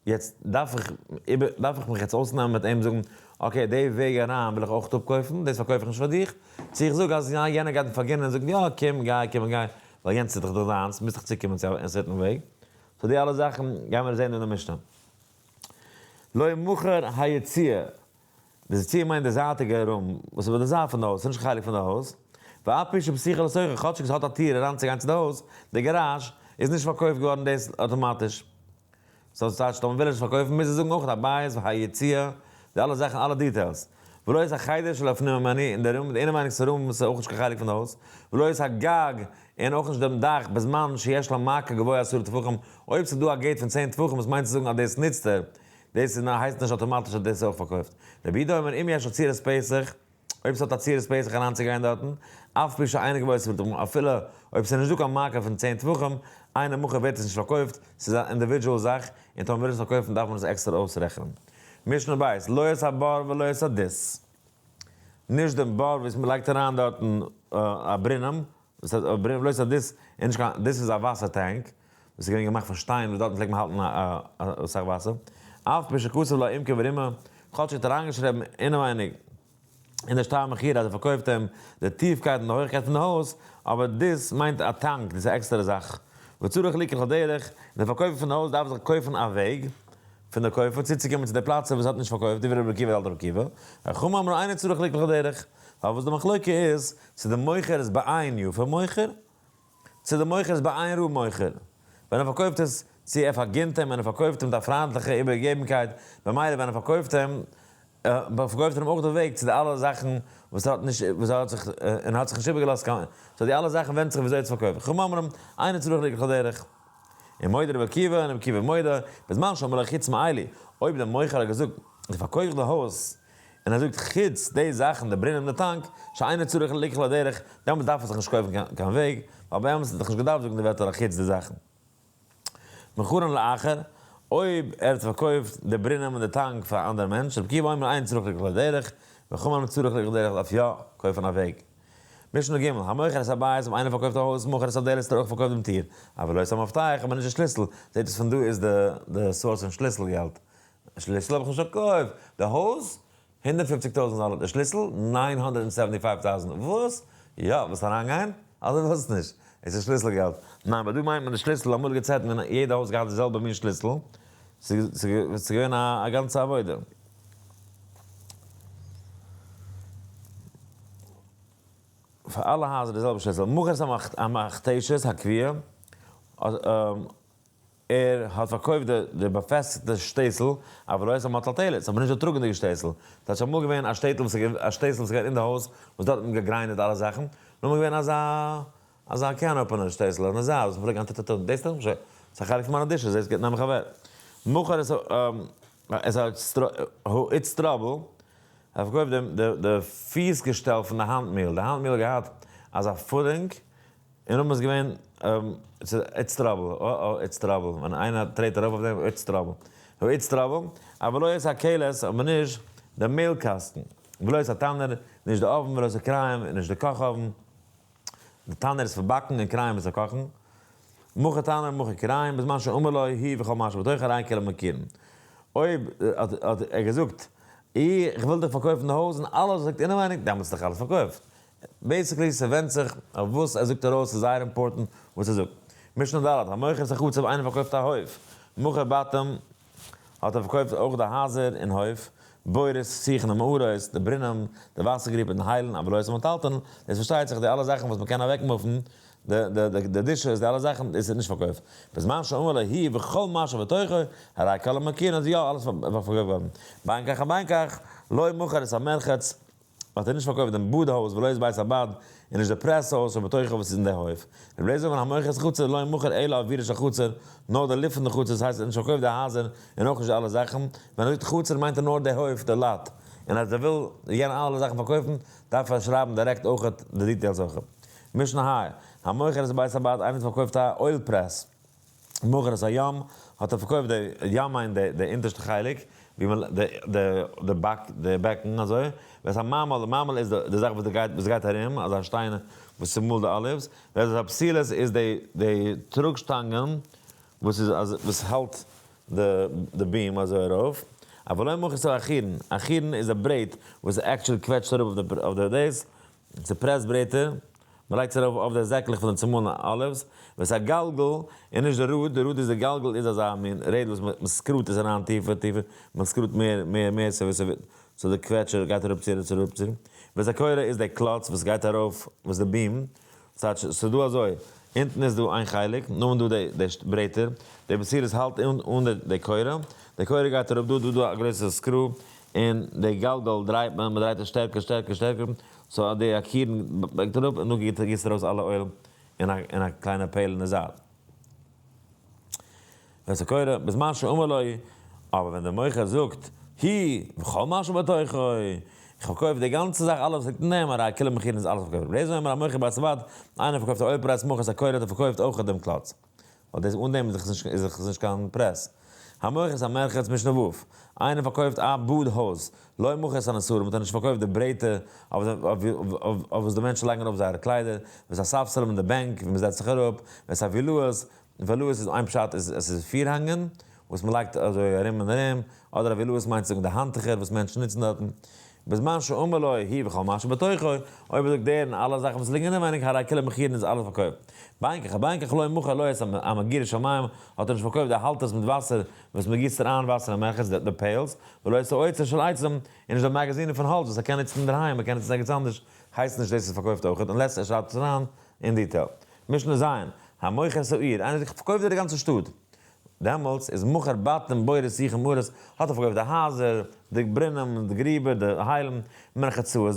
יעצט דארף איך איבער דארף איך מיך יעצט אויסנעמען מיט אים זאגן okay די וועג אריין וויל איך אויך אפקויפן דאס פארקויף איך נישט פאר דיך, צו איך זאג אז יענער גייט מיר פארגינען און זאגן יא קום גיי קום און גיי ווייל יענץ איז דאך דאך דיינס מוזט דאך צוקומען צו א certain וועג, so די אלע זאכן גיימיר זעהן דא אין די משנה. לא מכר היציע, די יציע מיינט די זייטיגע room וואס איז ביי די זייט פון די הויז, ס'איז נישט חלק פון די הויז, ואף על פי שפתוחה לתוכה, כאטשיג עס האט א טיר אריינצוגיין צו די הויז, די גאראזש איז נישט פארקויפט געווארן דאס אטאמאטיש. so ס'טייטש טאמער וויל ער נישט פארקויפן מוז ער זאגן אויך הבית והיציע, די אלע זאכן אלע details. ולא את החדר שלפנים ממנו, און די room, די אינעווייניגסטע room וואס איז אויך נישט קיין חלק פון די הויז, ולא את הגג, און אויך נישט דעם דאך, בזמן שיש לה מעקה גבוה עשרה טפחים, אויב ס'איז דא א gate פון צען טפחים וואס מיינט צו זאגן אז דאס נוצט ער, דאס איז הייסט נישט אטאמאטיש אז דאס איז אויך פארקויפט. רבי יהודה אומר אם יש לה צורת פתח, אויב ס'האט א צורת פתח אריינצוגיין דארטן, אף פי שאינה גבוה עשרה טפחים, אפילו אויב ס'איז נישט דא קיין מעקה פון צען טפחים, אינו מכור ווערט עס נישט פארקויפט, ס'איז א individual זאך, און טאמער מ'וויל עס פארקויפן דארף מען עס עקסטער אויסרעכענען. משנה בית, לא את הבור ולא את הדות. נישט דעם בור וואס מ'לייגט אריין דארטן א ברינעם, וואס הייסט א ברינעם, ולא את הדות, און נישט קיין, דאס איז א וואסער tank, וואס איז געווען געמאכט פון שטיין וואס דארטן פלעגט מען האלטן אסאך וואסער. אף פי שכתב לה עומקו ורמה, כאטש ער האט אריינגעשריבן אינעווייניג אין די שטר מכירה אז ער פארקויפט אים די טיפקייט און די הויכקייט פון די הויז, אבער דאס מיינט א tank, דאס איז א עקסטערע זאך. וצריך ליקח לדרך, און דער פארקויפער פון די הויז דארף זיך קויפן א וועג פון די קויפער צוצוקומען צו די פלאץ וואס האט נישט פארקויפט, דברי רבי עקיבא האלט רבי עקיבא, וחכמים אמרו אינו צריך ליקח לדרך, ווייל וואס די מחלוקה איז, צו די מוכר איז בעין יפה מוכר, צו די מוכר איז בעין רעה מוכר, ווען ער פארקויפט עס, צו ער פארגינט אים ווען ער פארקויפט אים מיט א פריינטליכע איבערגעגעבנקייט, במילא ווען ער פארקויפט אים, פארקויפט ער אים אויך די וועג צו די אלע זאכן וואס ער האט נישט, וואס ער האט זיך, און האט זיך נישט איבערגעלאזט קיין, so די אלע זאכן ווענדט זיך וויאזוי ער האט עס פארקויפט. חכמים אומרים, אינו צריך ליקח לדרך. און מודה רבי עקיבא, און רבי עקיבא מודה, בזמן שאמר לו חוץ מאלו, אויב דער מוכר האט געזאגט, איך פארקויף די הויז, און ער זאגט חוץ די זאכן, די ברינעם די tank, שאינו צריך ליקח לדרך, דעמאלטס דארף ער זיך נישט קויפן קיין וועג, ווייל באמת האט ער דאך נישט געדארפט זאגן די ווערטער אחוץ די זאכן. מכרן לאחר, אויב ער האט פארקויפט די ברינעם און די tank פאר א אנדערע מענטש, רבי עקיבא אומר אין צריך ליקח לדרך, וחכמים אומרים צריך ליקח לדרך דארף יא קויפן א וועג. משנה ג', המוכר את הבית, אויב איינער פארקויפט א הויז, מכר את הדלת האט ער אויך פארקויפט דעם טיר, אבל לא את המפתח, אבער נישט די שליסל, זעט אויס פון דא איז די source פון שליסל געלט, שליסל האב איך נישט פארקויפט, די הויז 150 טויזנט דאלער די שליסל, 975 טויזנט, וואס? יא, ווילסט אריינגיין? אדער ווילסט נישט? עס איז שליסל געלט. ניין, ביי דא מיינט מען די שליסל, אמאליגע צייטן ווען יעדע הויז געהאט די זעלבע מין שליסל, ס'איז געווען א גאנצע עבודה. פאר אלע הייזער די זעלבע שליסל. מכר את המכתשת הקבועה, ער האט פארקויפט די באפעסטיגטע שטעסל, אבל לא את המטלטלת, אבער נישט די טראגענדיגע שטעסל. ס'האט שוין אמאל געווען א שטעטל וואס איז א שטעסל וואס איז געווען אין די הויז, וואס דארט האט מען געגריינדעט אלע זאכן, נאר געווען אזא אזא can opener שטעסל, און אזא וואס מ'פלעגט גיין טה טה טה, דאס איז שוין ס'איז א חלק פון מיינע dishes, דאס נעם איך אוועק. מכר את האיצטרובל, ער האט פארקויפט די פיס געשטעל פון די האנט מיל, די האנט מיל האט געהאט אזא footing, און אויב איז געווען it's trouble, אה אה it's trouble, ווען איינער טרעט ארויף אויף דעם it's trouble, it's trouble, אבל לא את הכלת, אבער נישט די מעהל קאסטן, ולא את התנור, נישט די אויוון, ולא את הכיריים, און נישט די קאך אויוון, די תנור איז פאר באקן און כיריים איז פאר קאכן, מכר תנור מכר כיריים, בזמן שאמר לו הוא וכל מה שבתוכו הרי כולן מכורין. אויב האט ער געזאגט איך וויל דיך פארקויפן די הויז און אלעס וואס ליגט אינעווייניג, דעמאלטס איז דאך אלעס פארקויפט. basically ס'ווענדט זיך אויף וואס ער זאגט ארויס, ס'איז זייער important וואס ער זאגט. משנה ד', המוכר את החצר, איינער פארקויפט א הויף, מכר בתים, האט ער פארקויפט אויך די הייזער און הויף, בורות, שיחין ומערות, די ברינעם, די וואסער גריב און היילן, אבל לא את המטלטלין, דאס פארשטייט זיך די אלע זאכן וואס מ'קען אוועק move ן, די dishes, די אלע זאכן, דאס איז נישט פארקויפט. בזמן שאמר לו הוא וכל מה שבתוכו, הרי כולן מכורין איז יא אלעס פארקויפט געווארן. בין כך ובין כך, לא מכר את המרחץ, האט ער נישט פארקויפט דעם באד הויז ולא את בית הבד, און נישט די press הויז שבתוכו וואס איז אין די הויף. רבי אליעזר אומר המוכר את החצר לא מכר אלא אוירה של חצר, נאר די לופט פון די חצר, דאס הייסט ער האט נישט פארקויפט די הייזער און אויך נישט די אלע זאכן, ווען ער זאגט חצר מיינט ער נאר די הויף די lot, און אז ער וויל יענע אלע זאכן פארקויפן דארף ער שרייבן דירעקט אויך די details אויך. משנה ה', המוכר את בית הבד, איינער האט פארקויפט א oil press. מכר את הים, האט ער פארקויפט די ים מיינט די די אונטערשטע חלק, ווי מען די די די באק די בעקן אזוי, ואת המעמל די מעמל איז די זאך וואס די גייט וואס גייט ארום אזא שטיין וואס צומאלט די olives, ואת הפתילות איז די די טראג שטאנגען וואס איז אז וואס האלט די די beam אזוי ארויף, אבל לא מכר את האחירין, אחירין איז א ברעט וואס actually קוועטשט אראפ אויף די אויף די דאס, ס'פרעסט ברעטער, מ'לייגט עס ארויף אויף די זעקלעך פון די צומאלענע olives, ואת הגלגל, און נישט די ראד, די ראד איז די גלגל איז אזא מין רעדל וואס מ'סcrew ט עס אריין טיפער טיפער, מ'screw ט מער מער מער so די קוועטשער גייט אראפ צו אראפ צו, ואת הקורה איז די קלאץ וואס גייט ארויף וואס די beam, ס'טייטש ס'איז דא אזוי, אונטן איז דא איין חלק, נאכדעם דא די די ברעטער, די פתילות האלט אן די קורה, די קורה גייט אראפ דא דא דא א גרויסע screw, און די גלגל דרייט מען, מ'דרייט עס שטערקער שטערקער שטערקער, so אז די אקירן ברענגט אראפ און נאך גיסט ארויס אלע oil אין א אין א קליינע pail אין די זייט. ואת הקורה בזמן שאמר לו, אבער ווען דער מוכר זאגט, הוא וכל מה שבתוכו, איך פארקויף די גאנצע זאך אלעס וואס ליגט אין דעם, הרי כולן מכורין איז אלעס פארקויפט. רבי אליעזר אומר המוכר בית הבד, איינער פארקויפט א oil press מכר את הקורה האט ער פארקויפט אויך דעם קלאץ. ווייל דאס אן דעם איז דאך נישט קיין press. המוכר את המרחץ משנה ו', איינער פארקויפט א באד הויז, לא מכר את הנסרים האט ער נישט פארקויפט די ברעטער אויף וואס די מענטשן לייגן ארויף זייערע קליידער, ואת הספסלים און די בענק ווי מען זעצט זיך אראפ, ואת הוילאות, וילאות איז איין פשט איז עס איז פירהאנגען וואס מען לייגט אזוי ארום און ארום, אדער א וילאות מיינט צו זאגן די האנטוכער וואס מענטשן נוצן דארטן. בזמן שאמר לו הוא וכל מה שבתוכו, אויב ער זאגט דער און אלע זאכן וואס ליגן אינעווייניג הרי כולן מכורין איז אלעס פארקויפט. בין כך ובין כך לא מכר לא את המגירה של מים, האט ער נישט פארקויפט די האלטערס מיט וואסער וואס מען גיסט אריין וואסער אין מרחץ די pails, ולא את האוצר של עצים, און נישט די מאגאזינען פון האלץ וואס ער קען נוצן אינדערהיים, ער קען נוצן ערגעץ אנדערש, הייסט נישט דאס איז פארקויפט אויכעט, unless ער שרייבט עס אריין אין detail. משנה ז', המוכר את העיר, איינער זאגט איך פארקויף דיר די גאנצע שטאט. דעמאלטס איז מכר בתים בורות שיחין ומערות, האט ער פארקויפט די הייזער, די ברינעם, די גריבער, די היילן, מרחצאות,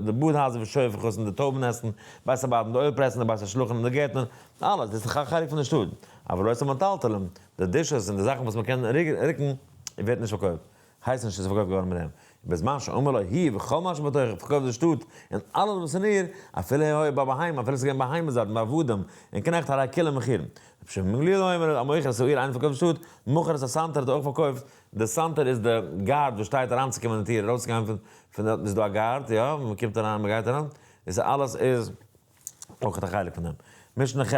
די באד הייזער ושופכות און די טויבן נעסטן, בית הבד די oil press און די בית השלחין און די גערטנער, אלעס, דאס איז דאך א חלק פון די שטאט. אבל לא את המטלטלין, די dishes און די זאכן וואס מען קען רוקן, ווערט נישט פארקויפט. הייסט נישט ס'איז פארקויפט געווארן מיט דעם. בזמן שאמר לו הוא וכל מה שבתוכו, פארקויפט די שטאט און אלעס וואס אין איר, אפילו היה בה בהמה, אפילו ס'איז געווען בהמות דארטן, ועבדים, און קנעכט הרי כולן מכורין. רבי שמעון בן גמליאל אומר, המוכר את העיר איינער פארקויפט די שטאט, מכר את הסנטר האט ער אויך פארקויפט, די סנטר איז די guard וואס שטייט אריינצוקומען אין טיר, ארויסצוגיין פון פון דארטן איז דא א guard, יא, ווען מ'קומט אריין מ'גייט אריין, דאס אלעס איז אויך א חלק פון דעם. משנה ח',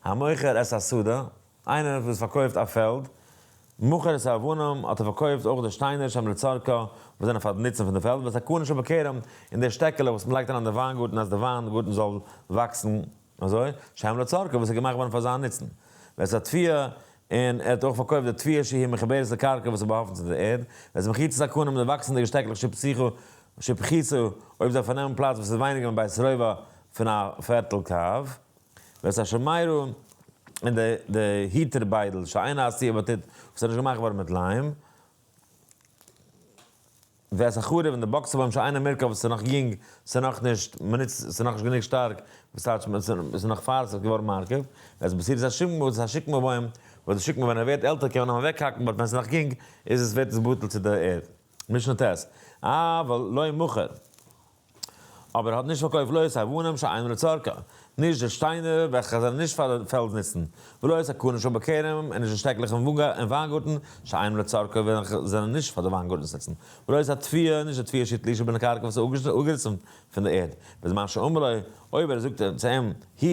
המוכר את השדה, איינער וואס פארקויפט א פעלד, מכר את האבנים, האט ער פארקויפט אויך די שטיינער שהן לצרכה, וואס זענען פאר די נוצן פון די פעלד, ואת הקנה שבכרם, און די שטעקעלע וואס מען לייגט אריין אין די וויינגארטן אז די וויינגארטן זאל וואקסן אזוי, שהן לצרכה, וואס איז געמאכט געווארן פאר זיין נוצן. ואת התבואה, און ער האט אויך פארקויפט די תבואה שהיא מחוברת לקרקע וואס איז באהאפטן צו די ערד, ואת מחיצות הקנים, די וואקסנדיגע שטעקלעך שפתיחו, שפחיתו, אויב זיי פארנעמען פלאץ וואס איז ווייניגער מבית רובע פון א פערטל קב. ואת השמרה און די די היטער ביידל שאינה עשויה בטיט וואס איז נישט געמאכט געווארן מיט ליים, ואת החרוב און די באקסער בוים שאינו מורכב וואס איז נאך יונג, ס'איז נאך נישט, מ'נוצט, ס'איז נאך נישט גענוג שטארק, וואס טייטש ס'איז נאך פאר ס'איז געווארן מורכב, ואת בצורת השקמה וואס איז א שקמה בוים, וואס די שקמה ווען ער ווערט עלטער קען מען אים אוועקהאקן but ווען ס'איז נאך יונג איז עס ווערט עס בטל צו די ערד. משנה ט', אבל לא מכר. אבער ער האט נישט פארקויפט לא את האבנים שאינן לצרכה, נישט די שטיינער וועלכע זענען נישט פאר די פעלד נוצן, ולא את הקנים שבכרם, און נישט די שטעקלעך אין וויינגארטן שאינן לצרכה וועלכע זענען נישט פאר די וויינגארטנס נוצן, ולא את התבואה, נישט די תבואה שהתלישה מן הקרקע וואס איז אפגעריסן פון די ערד, בזמן שאמר לו, אויב ער זאגט צו אים, הוא.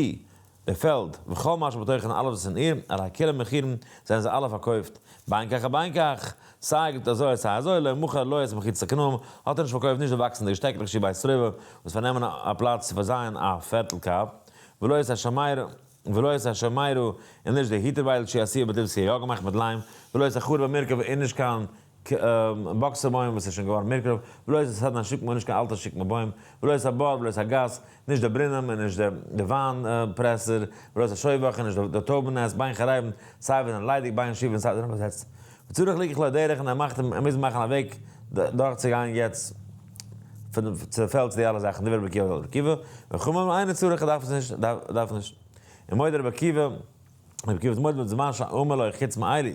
די פעלד, וכל מה שבתוכה און אלעס וואס איז אין איר, הרי כולם מכורין, זענען זיי אלע פארקויפט, בין כך ובין כך, סיי גוט אזוי סיי אזוי, לא מכר לא את מחיצת הקנאים, האט ער נישט פארקויפט נישט די וואקסנדיגע שטעקלעך שהיא בית רבע, וואס פארנעמען א פלאץ צו פארזייען א פערטל קב, ולא את השמרה, ולא את השמרה, און נישט די היטער ביידל שהיא עשויה בטיט וואס איז יא געמאכט מיט ליים, ולא את החרוב המורכב, און נישט קיין באקסער בוים וואס איז שוין געווארן מורכב, ולא את הסדין השקמה, נישט קיין אלטע שקמה בוים, ולא את הבור ולא את הגת, נישט די ברונעם און נישט די וויין פרעסער, ולא את השובך און נישט די טויבן נעסט, בין חרבין, סיי ווען זענען ליידיג, בין ישובין סיי זענען באזעצט. וצריך ליקח לו דרך און ער מאכט ער מוז מאכן א וועג דורכצוגיין יעצט פון צו די פעלד צו די אלע זאכן, דברי רבי עקיבא רבי עקיבא, וחכמים אינו צריך ער דארף עס נישט, דארף נישט. ומודה רבי עקיבא. רבי עקיבא איז מודה בזמן שאמר לו חוץ מאלו,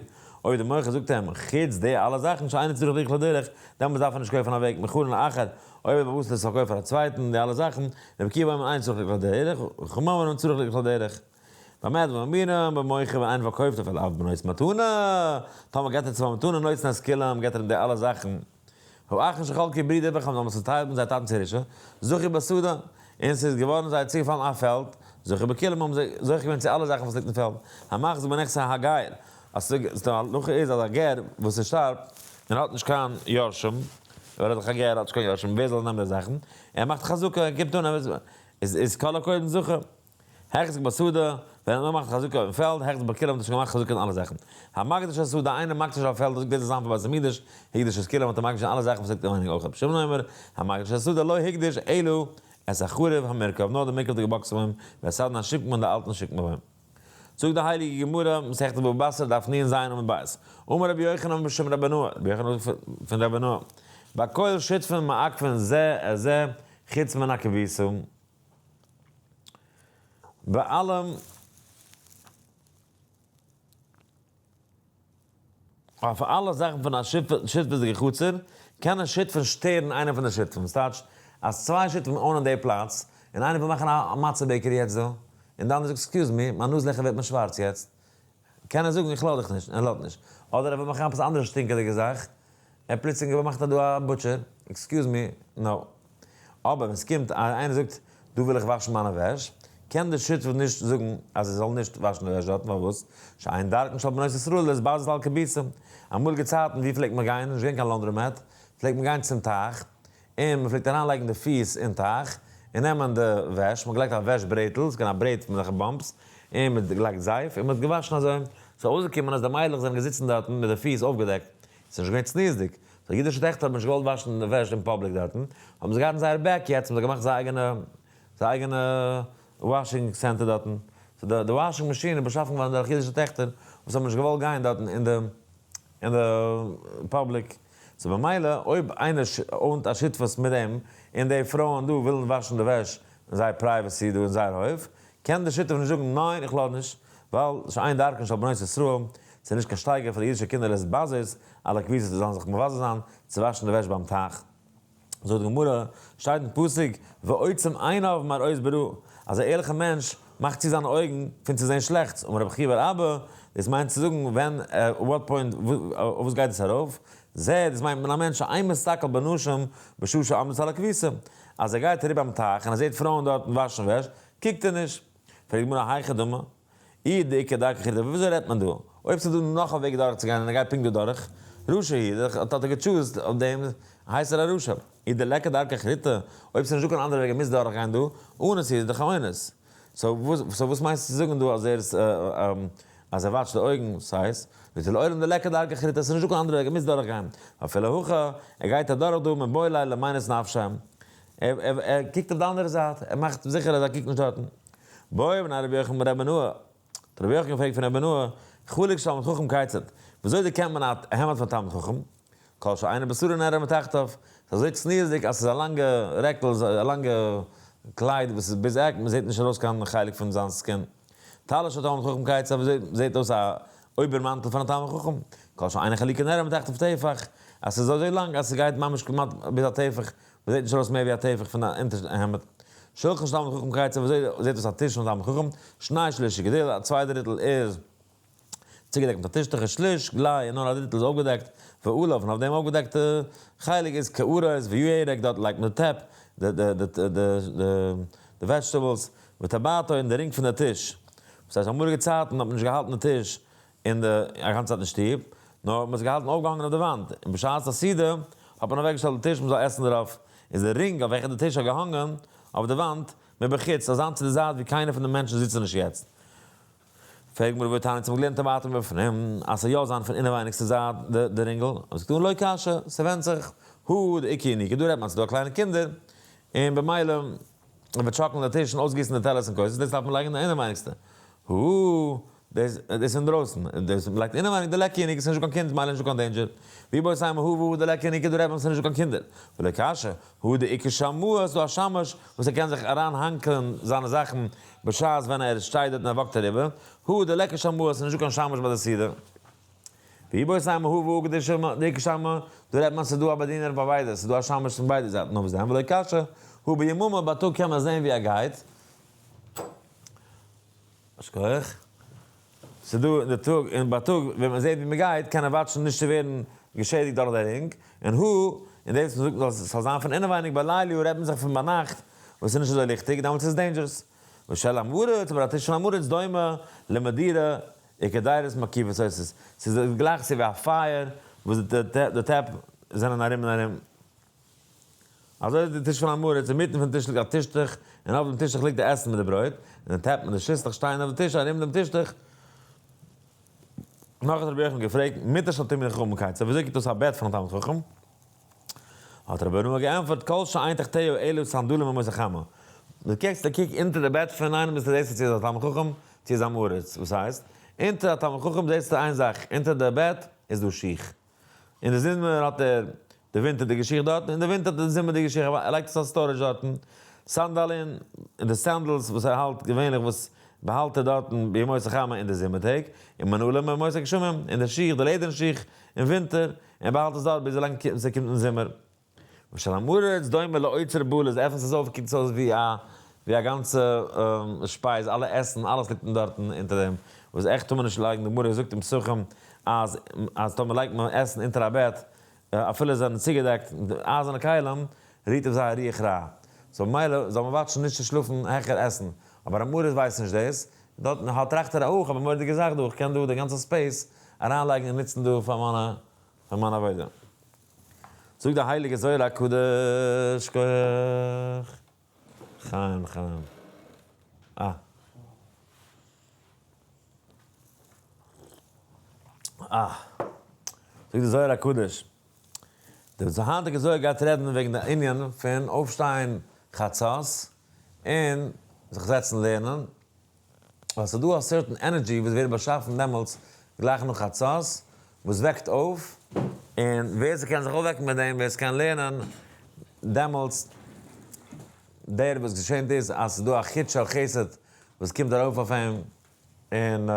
אויב די מוכר זאגט אים חוץ די אלע זאכן שאינו צריך ליקח לו דרך, דעמאלטס דארף ער נישט קויפן א וועג מכרן לאחר, אויב ער באוואוסט עס פארקויפט פאר א צווייטן די אלע זאכן, רבי עקיבא אומר אינו צריך ליקח לו דרך, וחכמים אומרים צריך ליקח לו דרך. במה דברים אמורים, במוכר ווען איינער פארקויפט אפילו אף בנותן מתנה, טאמער געט ער צו א מתנה נותן את כולם געט ער אים די אלע זאכן. האחין שחלקו ברידער וועלכע האבן זיך צוטיילט מיט זייער טאטנ'ס ירושה, זכו בשדה, און ס'איז געווארן זיי צוגעפאלן א פעלד, זכו בכולם האבן זיי זוכה געווען צו אלע זאכן וואס ליגט אין פעלד, המחזיק בנכסי הגר, אז די הלכה איז אז א גר וואס ער שטארבט און האט נישט קיין יורשים, ווייל ער איז דאך א גר האט נישט קיין יורשים, ווער זאל נעמען די זאכן, ער מאכט חזקה, ער קומט אן, איז כל הקודם זכה. החזיק בשדה, ווען ער מאכט חזקה אויפן פעלד, החזיק בכולם האט ער שוין געמאכט חזקה אין אלע זאכן. המקדיש השדה, איינער מקדיש א פעלד, זאגט דאס איז זיין פאר בית המקדש, הקדיש את כולם האט ער מקדיש אלע זאכן וואס ליגט אינעווייניג אויך. רבי שמעון אומר, המקדיש השדה לא הקדיש אלא את החרוב המורכב, נאר די מורכב'דיגע באקסן בוים, ואת סדין השקמה און די אלטן שקמה בוים. זאגט די הייליגע גמרא, מסכת בבא בתרא, דף נ ז עמוד ב', אמר רבי יוחנן בשם רבי בנאה, רבי יוחנן זאגט פון רבי בנאה, בכל שותפין מעכבין זה את זה חוץ מן הכביסה. ביי אלעם אויף אלע זאכן פון א שותפות'דיגע חצר, קען א שותפות שטערן איינעם פון די שותפים. ס'טייטש אז צוויי שותפים own ען די פלאץ, און איינער וויל מאכן א מצה bakery יעצט דא, און די אנדערע זאגט excuse me, מיין נאז לעכער ווערט מיר שווארץ יעצט, קען ער זאגן איך לאז דיך נישט, און ער לאזט נישט. אדער ער וויל מאכן עפעס אנדערע שטינקעדיגע זאך, ער פלוצלינג געמאכט דא א butcher, excuse me, no. אבער ווען ס'קומט אז איינער זאגט דא וויל איך וואשן מיינע וועש, קען דער שותף נישט זאגן אז ער זאל נישט וואשן די וועש דארטן, פארוואס? שאין דרכן של בנות ישראל להתבזות על כביסה. אמאליגע צייטן ווי פלעגט מען גיין? נישט געווען קיין laundromat, פלעגט מען גיין צום טייך, און מען פלעגט אריינלייגן די פיס אין טייך, און נעמען די וועש, מען האט געלייגט א וועש ברעטל, ס'איז געווען א ברעט מיט אזעלכע bumps, און מען האט געלייגט זייף, און מען האט געוואשן אזוי. ס'איז אויסגעקומען אז די מיידלעך זענען געזיצן דארטן מיט די פיס אויפגעדעקט, ס'איז נישט געווען צניעות'דיג, so אידישע טעכטער האבן נישט געוואלט וואשן די וועש אין public דארטן, האבן זיי געהאט אין זייער back יעצט האבן זיי געמאכט זייער אייגענע זייער אייגענע washing center דארטן, so די די washing machine איז באשאפן געווארן דורך אידישע טעכטער וואס האבן נישט געוואלט גיין דארטן אין די אין די public, so במילא אויב איינער own ט א שותפות מיט דעם און די פרויען דא ווילן וואשן די וועש אין זייער privacy דא אין זייער הויף, קען די שותף נישט זאגן ניין איך לאז נישט, ווייל שאין דרכן של בנות ישראל, ס'איז נישט קיין שטייגער פאר די אידישע קינדער להתבזות על הכביסה זיי זאלן זיך מבזה זיין צו וואשן די וועש ביים טייך. זאגט די גמרא, שטייט אין פסוק, ועוצם עיניו מראות ברע, אז א ערליכע מענטש מאכט צו זיינע אויגן פון צו זען שלעכטס, אמר רבי חייא בר אבא, דאס מיינט צו זאגן ווען, what point, אויף וואס גייט דאס ארויף? זה, דאס מיינט מען א מענטש שאין מסתכל בנשים בשעה שעומדות על הכביסה, אז ער גייט אריבער ביים טייך און ער זעט פרויען דארטן וואשן וועש, קוקט ער נישט. פרעגט די גמרא היכי דמי, אי דאיכא דרכא אחריתא, וויאזוי רעדט מען דא? אויב ס'איז דא נאך א וועג דורך צו גיין און ער גייט פונקט דא דורך, רשע הוא, האט ער גע choose ט אויף דעם, הייסט ער א רשע. אי דליכא דרכא אחריתא, אויב ס'איז נישט דא קיין אנדערע וועג ער מוז דורך גיין דא, אנוס הוא, איז דאך א אונס. so וואס מיינסטו צו זאגן דא אז ער איז אז ער וואטשט די אויגן, ס'הייסט, לעולם דליכא דרכא אחריתא, ס'איז נישט דא קיין אנדערע וועג ער מוז דורך גיין. אפילו הכי, ער גייט אדורך דא מיבעי ליה למינס נפשיה. ער קוקט אויף די אנדערע זייט, ער מאכט זיכער אז ער קוקט נישט דארטן. בעו מיניה רבי יוחנן מרבי בנאה, האט רבי יוחנן געפרעגט פון רבי בנאה, חלוק של תלמיד חכם כיצד, וויאזוי דערקענט מען א העמד פון תלמיד חכם? כל שאינו בשרו נראה מתחתיו, ס'איז אזוי צניעות'דיג אז ס'איז א לאנגע רעקל, א לאנגע קלייד וואס איז ביז עק, מ'זעט נישט ארויס קיין חלק פון זיין skin. טלית של תלמיד חכם כיצד, וויאזוי זעט אויס א אויבערמאנטל פון א תלמיד חכם? כל שאינה חלוקה נראה מתחתיו טפח, אז ס'איז אזוי לאנג אז ס'גייט ממש כמעט ביז א טפח, מ'זעט נישט ארויס מער ווי א טפח פון די אונטערשטע העמד. שולחן של תלמיד חכם כיצד, וויאזוי זעט אויס א טיש פון א תלמיד חכם? שני שליש גדיל, א צוויי דריטל איז צוגעדעקט מיט א טישטוך ושליש גלאי און נאר א דריטל איז אויפגעדעקט, ועליו און אויף דעם אויפגעדעקטע חלק איז קערות וירק, דארט לייגט מען די טעפ, די וועדזשטעבלס. וטבעתו און די רינג פון די טיש. וואס הייסט אמאליגע צייטן האט מען נישט געהאלטן די טיש אין די א גאנצע צייט אין שטוב, נאר מען האט עס געהאלטן אויפגעהאנגען אויף די וואנט, און בשעת א סעודה האט מען אוועקגעשטעלט די טיש מען זאל עסן דערויף, איז די רינג אויף וועלכע די טיש האט געהאנגען אויף די וואנט, מבחוץ, זאל זיין צו די זייט ווי קיינער פון די מענטשן זיצן נישט יעצט. פרעגט גמרא והתניא צו מ'האט געלערנט טבעתו מבפנים אז ס'זאל יא זיין פון אינעווייניגסטע זייט די רינגל, זאגט אן לא קשיא, ס'ווענדט זיך, הא דאיכא ינוקא, דא רעדט מען אז ס'איז דא קליינע קינדער, און במילא מ'וועט שאקלן די טיש און אויסגיסן די טעלערס און כוסות, דאס דארף מען לייגן אין די אינעווייניגסטע, הא דאס דאס אינדרויסן, און דאס מ'לייגט אינעווייניג דליכא ינוקא, ס'איז נישטא קיין קינד מילא נישטא קיין danger, ואיבעית אימא הא והא דליכא ינוקא, דא רעדט מען ס'איז נישטא קיין קינדער, ולא קשיא, הא דאיכא שמאי, ס'דא א שמש וואס ער קען זיך אריין האנקען זיינע זאכן בשעת ווען ער שטייט דארט און ער walk ט אריבער, הא דליכא שמאי, ס'איז נישטא קיין שמש ביי די סעודה. ואיבעית אימא הא והא דאיכא שמאי, דא רעדט מען ס'איז דא א באדינער ביי ביידע, ס'איז דא א שמש פון ביידע זייטן, נאר וואס דען ולא קשיא, הא ביממא בייטאג קען מען זען ווי ער גייט, שכוח. ס'איז דא אין די טאג און בייטאג ווען מען זעט ווי מען גייט קען ער watch ן נישט צו ווערן געשעדיגט דורך די רינג, און הא, און דאס וואס מ'זאגט אז ס'זאל זיין פון אינעווייניג בלילה רעדט מען זיך פון ביינאכט וואס איז נישט אזוי ליכטיג דעמאלטס איז עס dangerous. ושל עם הארץ, אבער א טיש פון עם הארץ דומה למדורה וקדירות מקיפות אותה, ס'איז גלייך צו ווי א פייער וואס די טעפ זענען ארום און ארום. אזוי איז די טיש פון עם הארץ, אינמיטן פון טיש ליגט א טישטוך, און אויף דעם טישטוך ליגט די עסן מיט די ברויט, און די טעפ מיט די שיסלעך שטייען אויף די טיש ארום דעם טישטוך. נאך האט רבי יוחנן געפרעגט, מיטה של תלמידי חכמים כיצד, וויאזוי קוקט אויס א בעט פון א תלמיד חכם? האט רבי אברהם געענטפערט, כל שאין תחתיה אלא סנדלים ימות החמה. דו קוקסט א קוק אונטער די בעט פון איינעם ביסטו זעסטו צו איז א תלמיד חכם צו איז עם הארץ, וואס הייסט? אונטער א תלמיד חכם זעסטו איין זאך, אונטער די בעט איז דא שיך. אין די זומער האט ער די ווינטערדיגע שיך דארטן, אין די ווינטער האט ער די זומערדיגע שיך, ער לייגט עס אלס storage דארטן, סנדלין, און די sandals וואס ער האלט געווענליך וואס באהאלט ער דארטן בימות החמה אין די זומער טעג, און מנעלים בימות הגשמים, און די שיך, די לעדערן שיך, אין ווינטער, און באהאלט עס דארט ביז ווילאנג ס'קומט אין זומער. ושל עם הארץ דומה לאוצר בלוז, עפענסט עס אויף קוקט עס אויס ווי א ווי א גאנצע שפייז, אלע עסן, אלעס ליגט אין דארטן אונטער דעם, וואס עכט טאר מען נישט לייגן, די גמרא זאגט אין פסחים אז אז טאמער לייגט מען עסן אונטער א בעט אפילו זיי זענען צוגעדעקט מיט אייזערנע כלים, רירט אויף זיי א רוח רע, so ממילא זאל מען watch ן נישט צו שלאפן העכער עסן, אבער עם הארץ ווייסט נישט דאס, דארטן האט טראכט ער אויך, כ'האב א מורא'דיגע זאך דא, איך קען דא די גאנצע space אריינלייגן און נוצן דא פאר מיינע פאר מיין עבודה. זאגט די הייליגע זוהר הקדוש, כח. חיים חיים. אה. אה. זאגט די זוהר הקדוש, די היינטיגע זוהר גייט רעדן וועגן די ענין פון אויפשטיין חצות און זיך זעצן לערנען, ווייל ס'איז דא א certain energy וואס ווערט באשאפן דעמאלטס גלייך נאך חצות, וואס וועקט אויף, און ווער ס'קען זיך אויפוועקן מיט דעם, ווער ס'קען לערנען דעמאלטס, דער וואס געשענט איז אז ס'איז דא א חוט של חסד וואס קומט ארויף אויף אים, און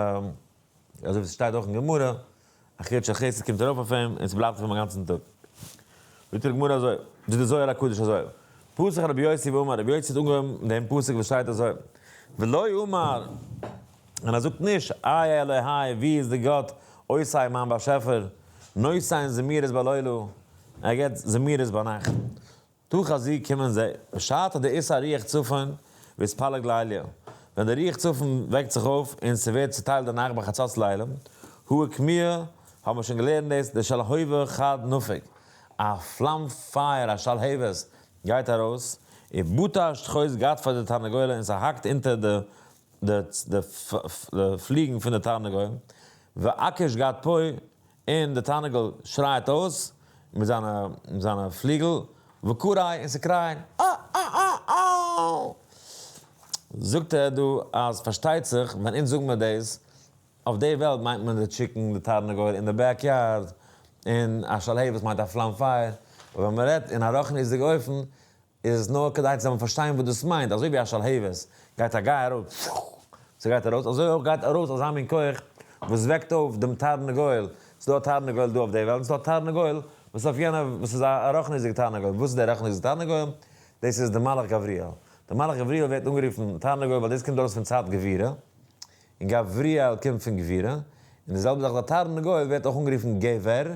אזוי ווי ס'שטייט אויך אין גמרא, א חוט של חסד קומט ארויף אויף אים און ס'בלייבט אויף אים א גאנצן טאג. זאגט די גמרא אזוי, זאגט די זוהר הקדוש אזוי, פתח רבי יוסי ואמר, רבי יוסי האט אנגעהויבן מיט דעם פסוק וואס שטייט אזוי, ולא אמר, און ער זאגט נישט, איה אלהי, ווי איז די גאט, עושי מיין באשעפער, נותן זמירות בלילה, ער געבט זמירות ביינאכט. תא חזי קומען זיי, בשעתא דאתער רוח צפון ואתפלג ליליא, ווען די רוח צפון וועקט זיך אויף און ס'ווערט צוטיילט די נאכט בחצות לילה, הא אוקמוה, האבן מיר שוין געלערנט דאס, דשלהובא חד נפיק, א פלאם פייער א שלהבת גייט ארויס, ובטש תחות גדפיה דתרנגולא און ס'האקט אונטער די די פליגן פון די תרנגול, ואקיש גדפוי און די תרנגול שרייט אויס מיט זיינע מיט זיינע פליגל, וקרי און ס'קרייען אה אה אה אה. זאגט ער דא אז פארשטייט זיך ווען אונז זאגן מיר דאס, אויף די וועלט מיינט מען די chicken, די תרנגול אין די backyard, און א שלהבת מיינט א פלאם פייער, אבער ווען מ'רעדט אין א רוחניות'דיגע אופן, איז עס נאר כדי צו זאל מען פארשטיין וואס דאס מיינט, אזוי ווי א שלהבת גייט א גיי ארויס, ס'גייט ארויס, אזוי אויך גייט ארויס אזא מין כח וואס וועקט אויף דעם תרנגול, ס'איז דא א תרנגול דא אויף די וועלט, און ס'איז דא א תרנגול וואס איז אויף יענע, וואס איז א רוחניות'דיגע תרנגול, וואס איז דער רוחניות'דיגע תרנגול? דאס איז דער מלאך גבריאל, דער מלאך גבריאל ווערט אנגערופן תרנגול ווייל דאס קומט ארויס פון צד גבורה, און גבריאל קומט פון גבורה, און די זעלבע זאך דער תרנגול ווערט אויך אנגערופן גבר,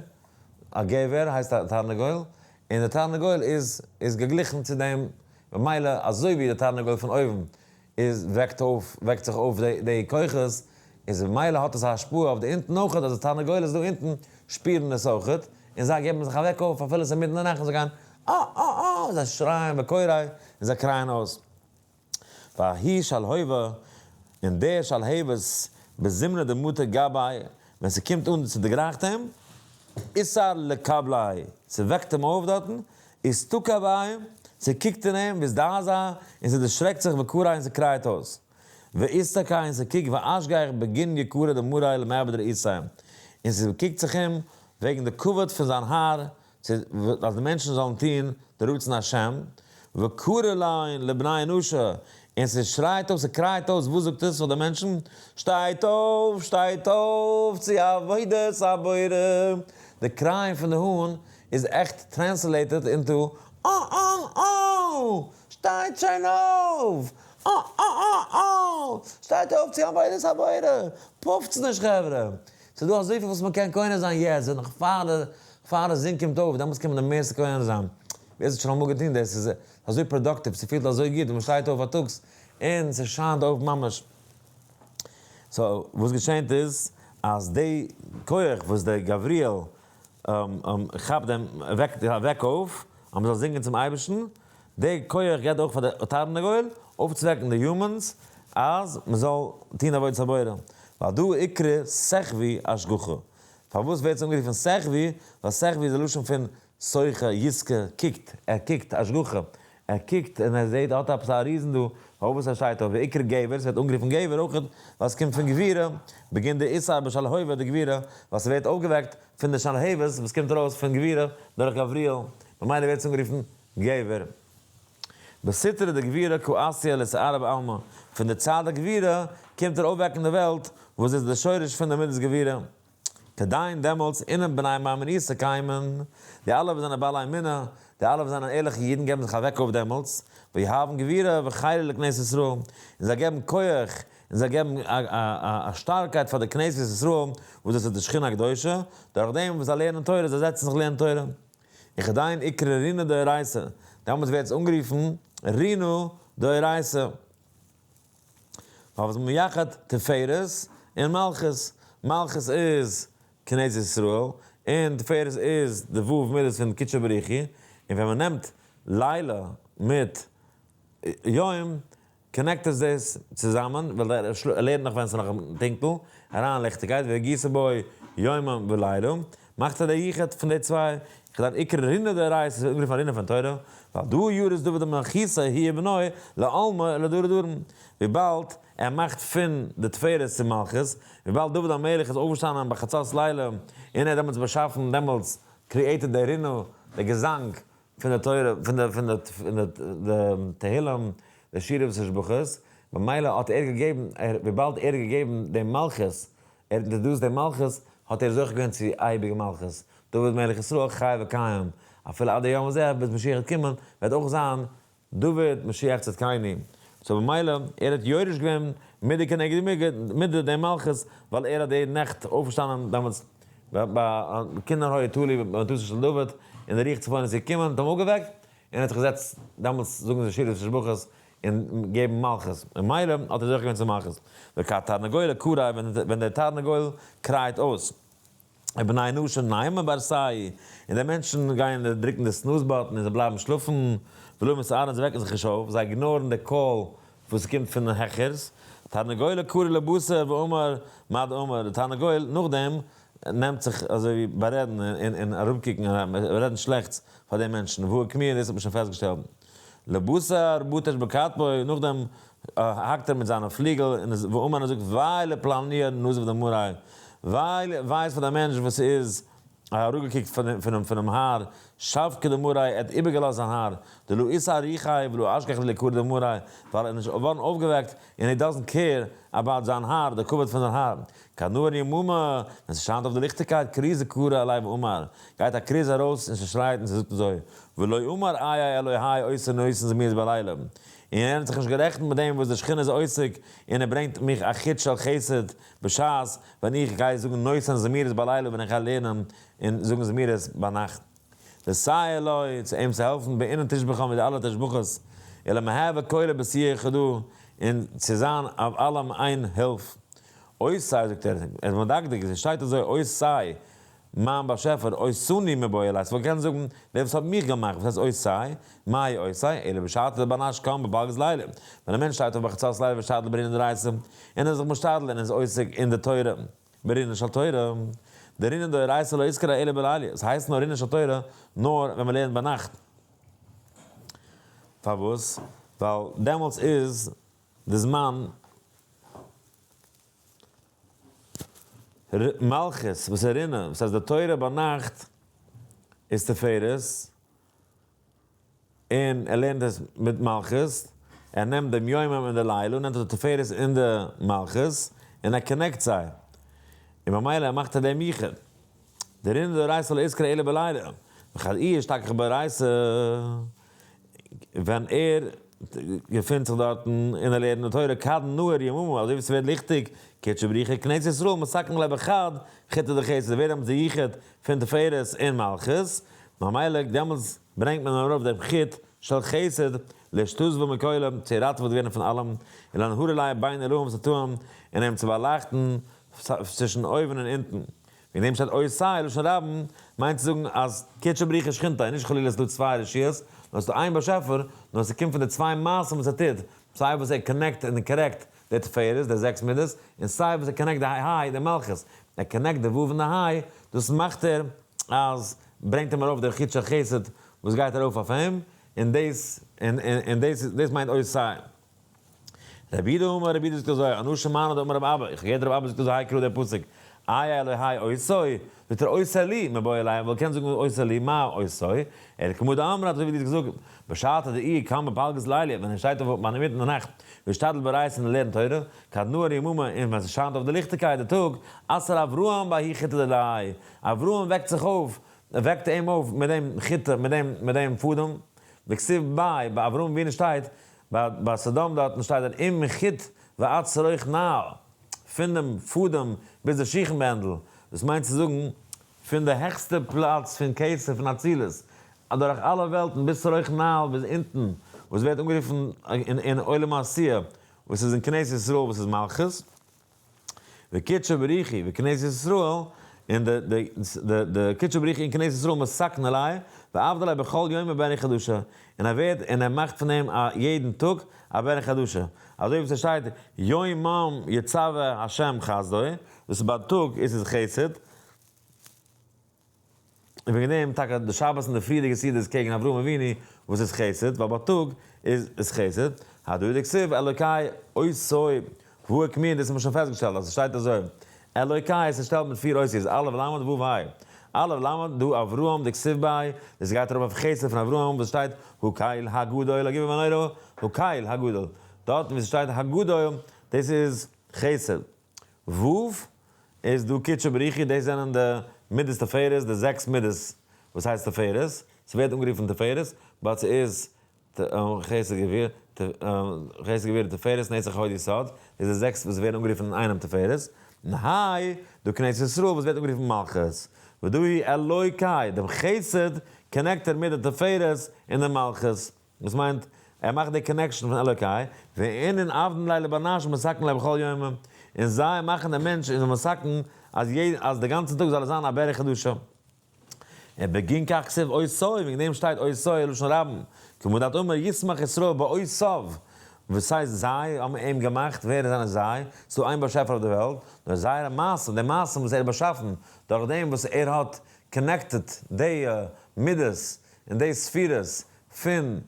א גבר הייסט א תרנגול, און די תרנגול איז איז געגליכן צו דעם, ממילא אזוי ווי די תרנגול פון אויבן. איז וועקט אויף, וועקט זיך אויף די כוחות, איז ממילא האט עס א השפעה אויף די אונטן אויכעט, אז די תרנגולות דא אונטן שפירן עס אויכעט, און זיי געבן זיך א וועק אויף אפילו עס איז אינמיטן די נאכט און זיי גייען אה אה אה, זיי שרייען וקוראי און זיי קרייען אויס. וההיא שלהבה, און דער שלהבת בזמנא דמטא גבאי, ווען ס'קומט אן ס'דערגרייכט אים, איסר לקבליה, ס'וועקט אים אויף דארטן, איסתכא ביה, ס'קוקט אין אים, ואזדעזע, און ס'דערשרעקט זיך וקרא און ס'קרייט אויס. ואיסתכא און ס'קוקט ואשגח בגין יקרא דמריה למעבד רעיסיה, און ס'קוקט זיך אום וועגן די כבוד פון זיין האר, צו אז די מענטשן זאלן טון די רצון השם, וקרא להון לבני אנושא, און ס'שרייט אויס, ס'קרייט אויס, וואס זאגט עס פאר די מענטשן? שטייט אויף, שטייט אויף צו עבודת הבורא! די קרייען פון די האן איז עכט translated into אה אה אה! שטייט שוין אויף! אה אה אה אה! שטייט אויף צו עבודת הבורא! פאפטס נישט חברה! ס'איז דא אזויפיל וואס מ'קען קונה זיין יעצט, און נאך פאר די פאר די זון קומט אויף, דעמאלטס קען מען די מערסטע קונה זיין. ווער ס'האט שוין אמאל געטון דאס, ס'איז אזוי productive, ס'פילט אזוי גוט ווען מ'שטייט אויף פארטאגס און ס'שיינט אויף ממש. so וואס געשענט איז, אז די כח וואס די גבריאל כאפט דעם וועקט וועק אויף אז מ'זאל זינגען צום אייבערשטן, די כח געבט אויך פאר די תרנגול אויפצווועקן די humans אז מ'זאל טון עבודת הבורא, ווייל דא איקרי סחבי השגחה. פארוואס ווערט עס אנגערופן סחבי? ווייל סחבי איז די לשון פון סוכה, יסכה, קוקט, ער קוקט, השגחה, ער קוקט און ער זעט, האט עפעס א reason דא פארוואס ער שטייט אויף, ואיקרי גבר, ס'ווערט אנגערופן גבר אויך ווייל ס'קומט פון גבירה, בגין דאיתער בשלהובא דגבירה, ווייל ס'ווערט אויפגעוועקט פון די שלהבת וואס קומט ארויס פון גבירה דורך גבריאל, ממילא ווערט עס אנגערופן גבר. בסטרא דגבירה קא אתיא לאתערא בעלמא, פון די צד הגבירה קומט ער אויפוועקן די וועלט וואס איז די שורש פון די מידת גבירה. כדין דעמאלטס אינון בני מהימנותא קיימין, די אלע וואס זענען בעלי אמונה, די אלע וואס זענען ערליכע אידן געבן זיך א וועק אויף דעמאלטס, ויהבון גבירה וחילא לכנסת ישראל, און זיי געבן כח, און זיי געבן א שטארקייט פאר די כנסת ישראל, וואס דאס איז די שכינה הקדושה, דורך דעם וואס זיי לערנען תורה, זיי זעצן זיך לערנען תורה. וכדין איקרי רינא דאורייתא, דעמאלטס ווערט עס אנגערופן רינא דאורייתא. ווייל וואס מייחד תפארת און מלכות, מלכות איז כנסת ישראל, און תפארת איז די ו' מידות פון קודשא בריך הוא, און ווען מען נעמט לילה מיט יום, connect עס דאס צוזאמען, ווייל ער לערנט נאך ווען עס איז נאך טונקל, אריין ליכטיגקייט, והגית בו יומם ולילה, מאכט ער די יחוד פון די צוויי, כדין איקרי רינא דאורייתא, עס ווערט אנגערופן א רינא פון תורה, ווייל דא ירית דוד מלכותא הוא ובנו לעלמא ולדורי דורין, וויבאלד ער מאכט פון די תפארת צו מלכות, וויבאלד דוד המלך איז אויפגעשטאנען ביי חצות לילה און ער האט דעמאלטס באשאפן דעמאלטס created די רינא, די געזאנג פון די תורה, פון די פון די די תהילים, די שירה ותשבחות, ממילא האט ער געגעבן, וויבאלד ער האט געגעבן דעם מלכות, ער האט introduced דעם מלכות, האט ער זוכה געווען צו אייביגע מלכות, דוד מלך ישראל חי וקיים, אפילו עד היום הזה, ביז משיח וועט קומען, וועט אויך זיין דוד משיח צדקינו. so במילא, ער האט יורש געווען מידה כנגד מידה דעם מלכות, ווייל ער האט די נעכט אויפגעשטאנען דעמאלטס ביי כינור היה תלוי במטתו של דוד, און די רוח צפון איז געקומען, האט אים אויפגעוועקט, און ער האט זיך געזעצט דעמאלטס זאגן די שירות ותשבחות און געבן מלכות, ממילא האט ער זוכה געווען צו מלכות. וכד תרנגולא קרא, ווען דער תרנגול קרייט אויס. ובני נשא נימי ברסייהו, און די מענטשן גייען דרוקן די snooze button און זיי בלייבן שלאפן, ולא מתערין זיי וועקן זיך נישט אויף, זיי ignore ן די קול וואס קומט פון העכערס, תרנגולא קרי לבתר ואמר מה דאמר, די תרנגול נאכדעם נעמט זיך אזוי ווי בארעדן און אראפקוקן און רעדן שלעכטס פאר די מענטשן, והא אוקמוה דאס האט מען שוין פעסטגעשטעלט. לבתר בטש בכתפוי, נאכדעם האקט ער מיט זיינע פליגל און איז ואמר און זאגט וויי לפלניא נזוף דמאריה, וויי וויי איז פאר דעם מענטש וואס איז אראפגעקוקט פונעם פונעם האר, שבקה דמאריה, ער האט איבערגעלאזט זיין האר, דלא אתער רוחיה ולא אשגח ליקרא דמאריה, ווייל ער איז נישט געווארן אויפגעוועקט און he doesn't care about זיין האר, די כבוד פון זיין האר. כד נהר יממא, ווען ס'שיינט אויף די ליכטיגקייט, כרוזא קרא עליה ואמר, גייט א כרוז ארויס און ס'שרייט און ס'זאגט אזוי, ולא אמר איה אלוהי עושה נותן זמירות בלילה, און ער האט זיך נישט גערעכנט מיט דעם וואס די שכינה איז עוסק און ער ברענגט מיך א חוט של חסד בשעת ווען איך גיי זאגן נותן זמירות בלילה ווען איך גיי לערנען און זאגן זמירות ביינאכט. לסייע לו, צו אים צו העלפן, בעינן תשבחות מיט די אלע תשבחות, אלא מהוי כולא בסי' חדא, און און צו זיין אויף אלעם איין הילף. עושה, זאגט ער, ער איז מדקדק, עס שטייט אזוי עושה, מיין באשעפער, עושני מיבעי ליה, ס'וואלט געקענט זאגן, דער וואס האט מיך געמאכט, וואס הייסט עושה, מאי עושה, אלא בשעתא דבר נש קם בפלגות לילה, ווען א מענטש שטייט אויף בחצות לילה ושתדל ברינא דאורייתא, און ער איז זיך משתדל און איז עוסק אין די תורה, ברנה של תורה, די רינא דאורייתא לא איתקרי אלא בליליא, עס הייסט נאר רינה של תורה נאר ווען מען לערנט ביינאכט. פארוואס? ווייל דעמאלטס איז די זמן מלכות וואס איז רינה, וואס הייסט די תורה ביינאכט איז תפארת, און ער לערנט עס מיט מלכות, ער נעמט דעם יומם און די לילה, נעמט ער די תפארת און די מלכות, און ער connect זיי, און ממילא מאכט ער דעם יחוד. דרינא דאורייתא לא אתקרי אלא בליליא, וכד איהו אשתכח באורייתא, ווען ער געפינט זיך דארטן און ער לערנט די תורה כד נהיר יממא, אזוי ווי ס'ווערט ליכטיג, קודשא בריך הוא כנסת ישראל מתקן ליה בחד חוטא דחסד, ווערט דעמאלטס די יחוד פון תפארת און מלכות, ממילא דעמאלטס ברענגט מען ארויף דעם חוט של חסד לאשתזבא מכולא, צו ראטעוועט ווערן פון אלעם, און לאנהרא ליה בין עילאים ותתאים, און אים צו באלייכטן צווישן אויבן און אונטן. וועגן דעם שטייט עושה לשון רבים, מיינט צו זאגן אז קודשא בריך הוא ושכינתיה, נישט חלילה ס'איז דא צוויי רשויות, נאר ס'איז דא איין באשעפער, נאר ס'קומט פון די צוויי מעשים וואס ער טוט, סיי וואס ער connect און correct די תפארת, די זעקס מידות, און סיי וואס ער connect די היי, די מלכות, ער connect די ו' און די היי, דאס מאכט ער אז ברענגט אים ארויף דער חוט של חסד וואס גייט ארויף אויף אים, און דאס און דאס דאס מיינט עושה. רבי יהודה אמר, רבי יהודה זאגט אזוי, אנא שמענא דאמר רבי אבא, איך האב געהערט רבי אבא זאגט אזוי האי קרא דער פסוק, איה אלוהי עושה, זאגט ער עושה לי, מיבעי ליה, וואלט געקענט זאגן עושה לי, מה עושה, אלא כמה דאמרת, אזוי ווי דו האסט געזאגט, בשעתא דאיהו קם בפלגות ליליא, ווען ער שטייט אויף אינמיטן די נאכט, ואשתדל באורייתא און לערנט תורה, כד נהיר יממא, און ווען ס'שיינט אויף די ליכטיגקייט די טאג, אתער אברהם בההוא חוטא דיליה, אברהם וועקט זיך אויף, וועקט אים אויף מיט דעם חוטא, מיט דעם מיט דעם פאדעם, דכתיב ביה, ביי אברהם אבינו שטייט, ביי סדום דארטן שטייט דארט אם מחוט ועד שרוך נעל, פון דעם פאדעם ביז די שיכן בענדל, דאס מיינט צו זאגן פון די העכסטע פלאץ פון כתר פון אצילות, אדורך אלע וועלטן ביז שרוך נעל ביז אונטן, וואס ווערט אנגערופן אין עולם העשיה, וואס איז אין כנסת ישראל וואס איז מלכות. וקודשא בריך הוא וכנסת ישראל, און די די קודשא בריך הוא און כנסת ישראל מתקני ליה, ועבדי ליה בכל יומא בערן חדשה, און ער ווערט און ער מאכט פון אים א יעדן טאג א בערן חדשה, אזוי ווי ס'שטייט יומם יצוה ה' חסדו, דאס איז בייטאג איז עס חסד, און וועגן דעם טאקע די שבת און די פריערדיגע סעודה איז קעגן אברהם אבינו וואס איז חסד, ווייל בייטאג איז עס חסד, הדא דכתיב אלוקי עושי והוא כמין, דאס האט מען שוין פעסטגעשטעלט אז עס שטייט אזוי, אלוקי עס איז שטעלט מיט פיר אותיות א' ל' ו' ה', א' ל' דא אברהם דכתיב ביה, דאס גייט ארויף אויף חסד פון אברהם וואס שטייט הקל הגדול הגיבור והנורא, הקל הגדול, דארטן ווי עס שטייט הגדול דאס איז חסד. ו' איז דא קודשא בריך הוא, דאס זענען די מידות תפארת, די זעקס מידות וואס הייסט תפארת, ס'ווערט אנגערופן תפארת, but ס'איז חסד גבורה, חסד גבורה תפארת נצח הוד יסוד, דאס איז די זעקס וואס ווערן אנגערופן אינאיינעם תפארת, און ה' דא כנסת ישראל וואס ווערט אנגערופן מלכות, ודא הוא אלוקי, דעם חסד connect ער מיט די תפארת און די מלכות. דאס מיינט, ער מאכט די connection פון אלוקי, ואינון עבדין ליה לבר נש ומתקן ליה בכל יומא, און זיי מאכן דעם מענטש און זיי מתקן אז אז די גאנצע טאג זאל ער זיין א בריה חדשה. ובגין כך כתיב עושי, וועגן דעם שטייט עושי לשון רבים, כמה דאת אמר ישמח ישראל בעושיו, וואס הייסט זיי האבן אים געמאכט, ווער זענען זיי? ס'איז דא איין באשעפער אויף די וועלט, נאר זייערע מעשים, די מעשים וואס ער האט באשאפן, דורך דעם וואס ער האט connected די מידות און די ספירות פון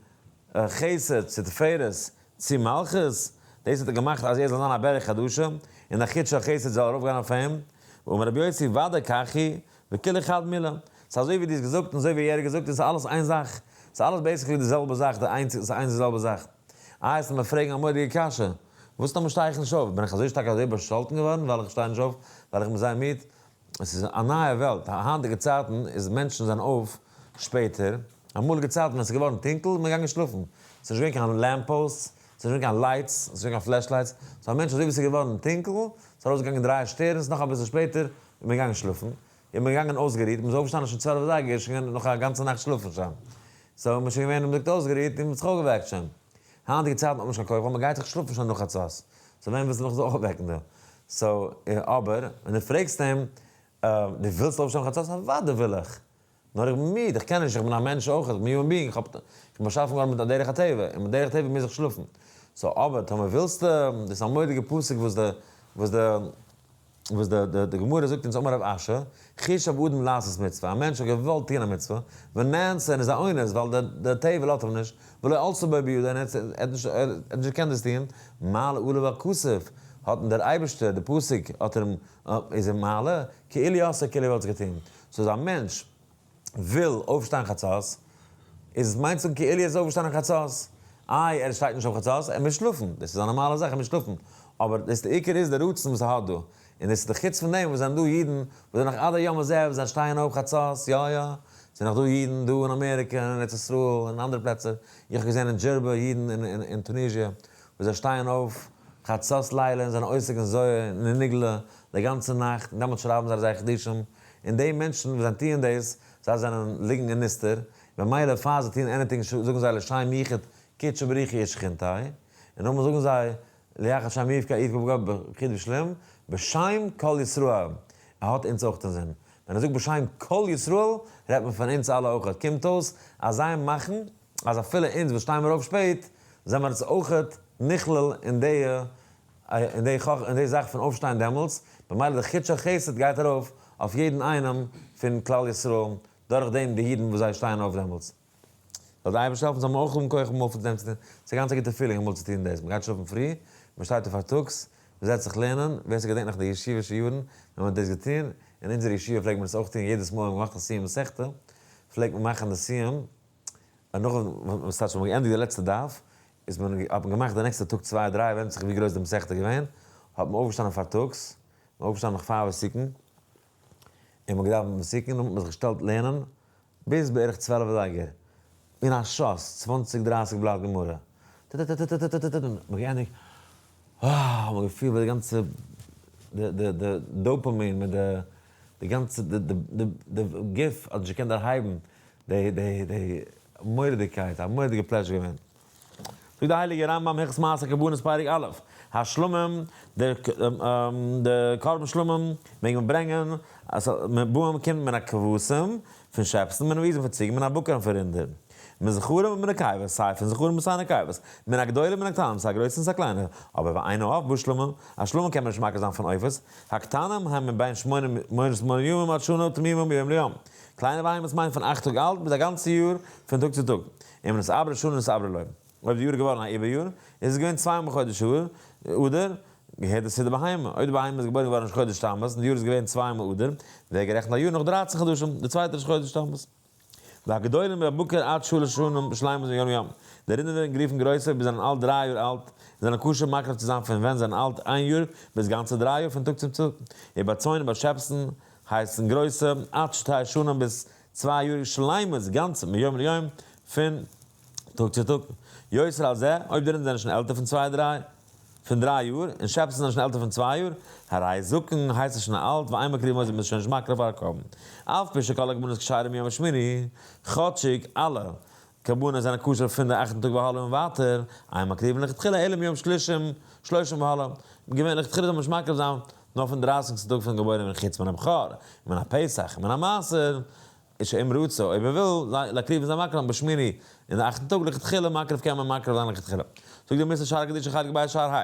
חסד צו תפארת צו מלכות, דאס האט ער געמאכט אז ער זאל זיין א בריה חדשה, און א חוט של חסד זאל ארויפגיין אויף אים, ואמר רבי יוסי ודאי כך היא, וכולא חד מילה, ס'איז אזוי ווי דו האסט געזאגט און אזוי ווי ער האט געזאגט, עס איז אלעס איין זאך, ס'איז אלעס basically די זעלבע זאך, די איינציג, ס'איז איינס די זעלבע זאך. איי וועסטו מיר פרעגן א מורא'דיגע קשיא, וואס טאמער שטיי איך נישט אויף, בין איך אזוי שטארק אזוי באשאלטן געווארן ווייל איך שטיי נישט אויף, ווייל איך בין זייער מיד, עס איז א נייע וועלט, היינטיגע צייטן איז מענטשן זענען אויף שפעטער, אמאליגע צייטן ווען עס איז געווארן טונקל איז מען געגאנגען שלאפן, עס איז נישט געווען קיין lamp posts, עס איז נישט געווען קיין lights, עס איז נישט געווען קיין flashlights, so א מענטש אזוי ווי עס איז געווארן טונקל, עס איז ארויסגעגאנגען דריי שטערנס, נאך אביסל שפעטער איז מען געגאנגען שלאפן, איז מען געגאנגען אויסגערוהט, מען איז אויפגעשטאנען שוין 12 אזייגער, שוין געווען נאך א גאנצע נאכט שלאפן שוין, so מען איז שוין געווען ווי מען זאגט אויסגערוהט און מען האט זיך אויפגעוועקט שוין. היינטיגע צייטן האט מען נישט קיין כח ווייל מען גייט זיך שלאפן שוין נאך חצות, so ווען ווילסטו מיך דא אויפוועקן דא? so אבער ווען דו פרעגסט אים, דו ווילסט אויפשטיין חצות? אוודאי וויל איך! נאר איך בין מיד, איך קען נישט, איך בין א מענטש אויך, איך בין human being, איך האב, איך בין באשאפן געווארן מיט א דרך הטבע, און מיט דרך הטבע מוז איך שלאפן. so אבער טאמער ווילסטו, דאס איז א מורא'דיגע פסוק וואס די, וואס די, וואס די, די, די גמרא זאגט אונז אמר רב אשי, חישב אדם לעשות מצוה, א מענטש האט געוואלט טון א מצוה, ונאנס און איז א אונס ווייל די, די טבע לאזט אים נישט, ולא עלתה בו בידו און ער האט נישט, ער האט נישט געקענט דאס טון, מעלה עליו הכתוב, האט אים דער אייבערשטער, די פסוק האט אים, איז אים מעלה, כאילו עשה כאילו ער וואלט עס געטון. so אז א מענטש וויל אויפשטיין חצות, איז עס מיינט צו זאגן כאילו ער איז אויפגעשטאנען חצות. איי ער שטייט נישט אויף חצות? ער מוז שלאפן, דאס איז א נארמאלע זאך ער מוז שלאפן. אבער דאס די עיקר איז די רצון וואס ער האט דא. און דאס איז די חוץ פון דעם וואס זענען דא אידן וואס זענען נאך עד היום הזה וואס זיי שטייען אויף חצות, יא יא, ס'איז נאך דא אידן דא אין אמעריקע און אין ארץ ישראל און אנדערע פלעצער, איך האב געזען אין דזשערבא אידן אין טוניזיע וואס זיי שטייען אויף חצות לילה און זענען עוסק אין זוהר און אין נגלה די גאנצע נאכט און דעמאלטס שרייבן זיי זייער חידושים, און די מענטשן וואס זיי טוען דאס, זיי זענען ליגן אין נסתר, במילא פאר זיי טוען anything זאגן זיי לשם יחוד קודשא בריך הוא ושכינתיה, און נאכדעם זאגן זיי ליחד שם יבקע יבקע בגב בחיד ושלום, בשם כל ישראל, ער האט אונז אויך אינזין, ווען ער זאגט בשם כל ישראל רעדט מען פון אונז אלע אויך, קומט אויס אז זיי מאכן אז אפילו אונז וואס שטייען מיר אויף שפעט, זעמער אונז אויכעט נכלל אין די אין די אין די זאך פון אויפשטיין דעמאלטס, במילא די חוט של חסד גייט ארויף אויף יעדן איינעם פון כלל ישראל דורך דעם די אידן וואס זיי שטייען אויף דעמאלטס. זאל די אייבערשטער העלפן זאל מען אויך האבן כח אמאל פון דעם צו טון, ס'איז גאנץ א גוטע feeling אמאל צו טון דאס, מ'גייט שלאפן פרי, מ'שטייט אויף פארטאגס, מ'זעצט זיך לערנען, ווער ס'געדענקט נאך די ישיבישע יארן ווען מ'האט דאס געטון, אין אונזער ישיבה פלעגט מען עס אויך טון יעדעס מאל ווען מ'מאכט א סיום מסכתא פלעגט מען מאכן די סיום, און נאך וואס טייטש ווען מ'האט געענדיגט די לעצטע דף איז מען האט מען געמאכט די נעקסטע טאג צוויי דריי ווענדט זיך ווי גרויס די מסכתא איז געווען, האט מען אויפגעשטאנען פארטאגס, מען אויפגעשטאנען נאך פאר ותיקין, און מען האט געדאווענט ותיקין, נאכדעם האט מען זיך געשטעלט לערנען ביז בערך 12 אזייגער, אין א שאס, צוואנציג דרייסיג בלאט גמרא, טה-טה-טה-טה-טה-טה-טה-טה, מען האט געענדיגט, אה, האט מען געפילט ווי די גאנצע די די די dopamine מיט די די גאנצע די די די גוף האט נישט געקענט דערהייבן די די די מורא'דיגקייט, א מורא'דיגע pleasure געווען. זאגט די הייליגע רמב ם הלכות מעשה קרבנות פרק א', השלמים, די די קרבן שלמים מעג מען ברענגען, אז מבאים קומט מן הכבשים פון שעפסן, מן העזים פון ציגן, מן הבקר און פון רינדער, מזכרים ומן נקבות, סיי פון זכרים און סיי נקבות, מן הגדולים ומן הקטנים, סיי גרויסע און סיי קליינע, אבער ואין העוף בשלמים, א שלמים קען מען נישט מקריב זיין פון עופות, הקטנים הם מבין שמונה ימים עד שנה תמימה מיום ליום, קליינע בהמות מיינט פון אכט טאג אלט ביז א גאנצע יאר פון טאג צו טאג, אם נתעברה שנה נתעברה לו, אויב די יאר איז געווארן א איבער יאר, איז עס געווען צוויי מאל חודש אדר, געהערט דאס צו די בהמה, אויב די בהמה איז געבוירן געווארן ראש חודש תמוז און די יאר איז געווען צוויי מאל אדר, ווערט גערעכנט א יאר נאך דרייצן חדשים, די צווייטע ראש חודש תמוז. והגדולים והבקר עד שלש שנים שלימות מיום ליום, די רינדער ווערן גערופן גרויסע ביז זיי זענען אלט דריי יאר אלט, און זענען כשר מקריב צו זיין פון ווען זיי זענען אלט איין יאר ביז גאנצע דריי יאר פון טאג צום טאג, ובצאן און ביי שעפסן הייסן גרויסע עד שתי שנים ביז צוויי יאר שלימות גאנץ מיום ליום פון טאג צו טאג. יותר על זה, אויב די רינדער זענען שוין עלטער פון צוויי דריי פון דריי יאר, און שעפסן זענען שוין עלטער פון צוויי יאר, הרי זקן, הייסט עס שוין אלט, ואין מקריבין אותו מ'איז שוין נישט מקריב פאר א קרבן. אף פי שכל הקרבנות כשרים מיום השמיני, כאטשיג אלע קרבנות זענען כשר פון די אכטן טאג והלאה און ווייטער, אין מקריבין לכתחילה אלא מיום שלשים שלושים והלאה, געווענליך לכתחילה זאל מען נישט מקריב זיין נאר פון דרייסיגסטן טאג פון געבוירן ווען חוץ מן הבכור, מן הפסח, מן המעשר, איז שאם רצה, אויב ער וויל, להקריב זיין מקריב בשמיני, אין די אכטן טאג לכתחילה מקריב קען מען מקריב זיין לכתחילה. זאגט די משנה שער קדושה חלק ב' שער ה'.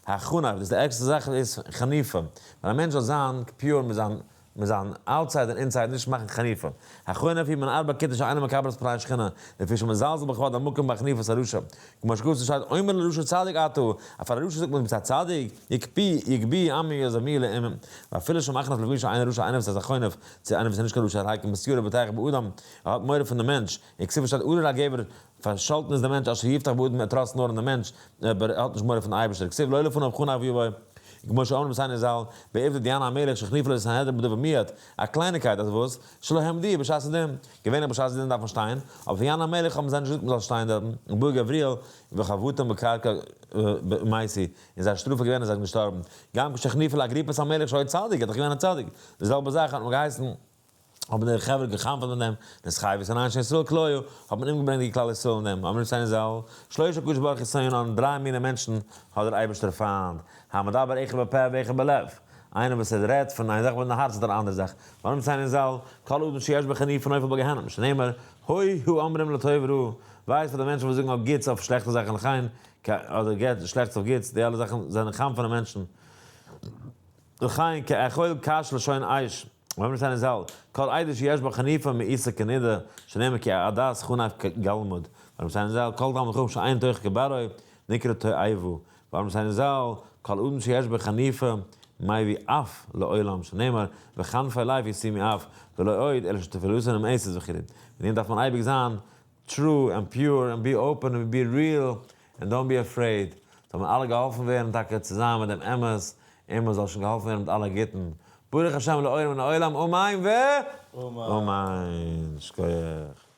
החנף, דאס די ערגסטע זאך איז חניפה. ווען א מענטש זאל זיין pure מיט זיין מיט זיין outside און inside נישט מאכן חניפה. החונף הוא מן ארבע כיתות שאינו מקבל את פני שכינה, לפי שמזלזל בכבוד המקום בחניפת הרשע. כמו שכתוב שטייט אומר לרשע צדיק אתה, אז פאר א רשע זאגט מען דו ביסט א צדיק, יקפיא יגבי עמי יזמי לאימים. ואפילו שמחנף לפי שאינו רשע איינער וואס איז א חונף, צו איינער וואס איז נישט קיין רשע הרי כמתירא ובוטח באדם, ער האט מורא פון די מענטש, וכתיב שטייט ארור הגבר, פארשאלטן איז דער מענטש אשר יבטח באדם ער trust נאר אין די מענטש, אבער ער האט נישט מורא פון אייבערשטער, כתיב לא לפניו חנף יבוא, כמו שאמרו רבותינו ז"ל, בעובדא דיין המלך שהחניפו לו סנהדרין בדבר מועט, א קלייניקייט אז וואס? שלא העמדוהו בשעת הדין, געווענליך בשעת הדין דארף מען שטיין, אבער פון ין המלך האבן זיי נישט געזאגט מען זאל שטיין דארטן, ובא גבריאל וחבטם בקרקע ומתו, און זייער שטראף איז געווען אז זיי זענען געשטארבן, גם כשהחניפו לאגריפס המלך שהיה צדיק, ער איז דאך געווען א צדיק, די זעלבע זאך האט מען געהייסן. האבן די חברה גע'חנפ'עט מיט דעם, נתחייבו שונאיהם של ישראל כליה, האט מען אומגעברענגט די כלל ישראל אין דעם, אמרו רבותינו ז"ל, שלושה הקדוש ברוך הוא שונא, דריי מיני מענטשן האט דער אייבערשטער פיינט, המדבר אחד בפה ואחד בלב, איינער וואס ער רעדט פון איין זאך אבער אין הארץ האט ער אן אנדערע זאך, ואמרו רבותינו ז"ל, כל אדם שיש בו חניפה נופל בגיהנום, שנאמר, הוי האומרים לטוב רע, וויי איז פאר די מענטשן וואס זאגן אויף גוטס אויף שלעכטע זאכן לכן, אדער גוט שלעכטס אויף גוטס, די אלע זאכן זענען חנפ'ענע מענטשן. לכן, כאכול קש לשון אש. ואמרו רבותינו ז"ל, כל עדה שיש בה חניפה מאיסה כנידה, שנאמר כי עדת חנף גלמוד. ואמרו רבותינו ז"ל, כל תלמיד חכם שאין תוכו כברו, נקרא תועבה. ואמרו רבותינו ז"ל, כל אדם שיש בו חניפה, מביא אף לעולם, שנאמר, וחנפי לב ישימו אף, ולא עוד, אלא שתפילתו נמאסת וכו'. מיט דעם דארף מען אייביג זיין true and pure and be open and be real and don't be afraid. זאל מען אלע געהאלפן ווערן טאקע צו זיין מיט דעם אמת, און מען זאל שוין געהאלפן ווערן מיט אלע גוטן. ברוך השם לעולם מן העולם, אמן ו. אמן. שכוח.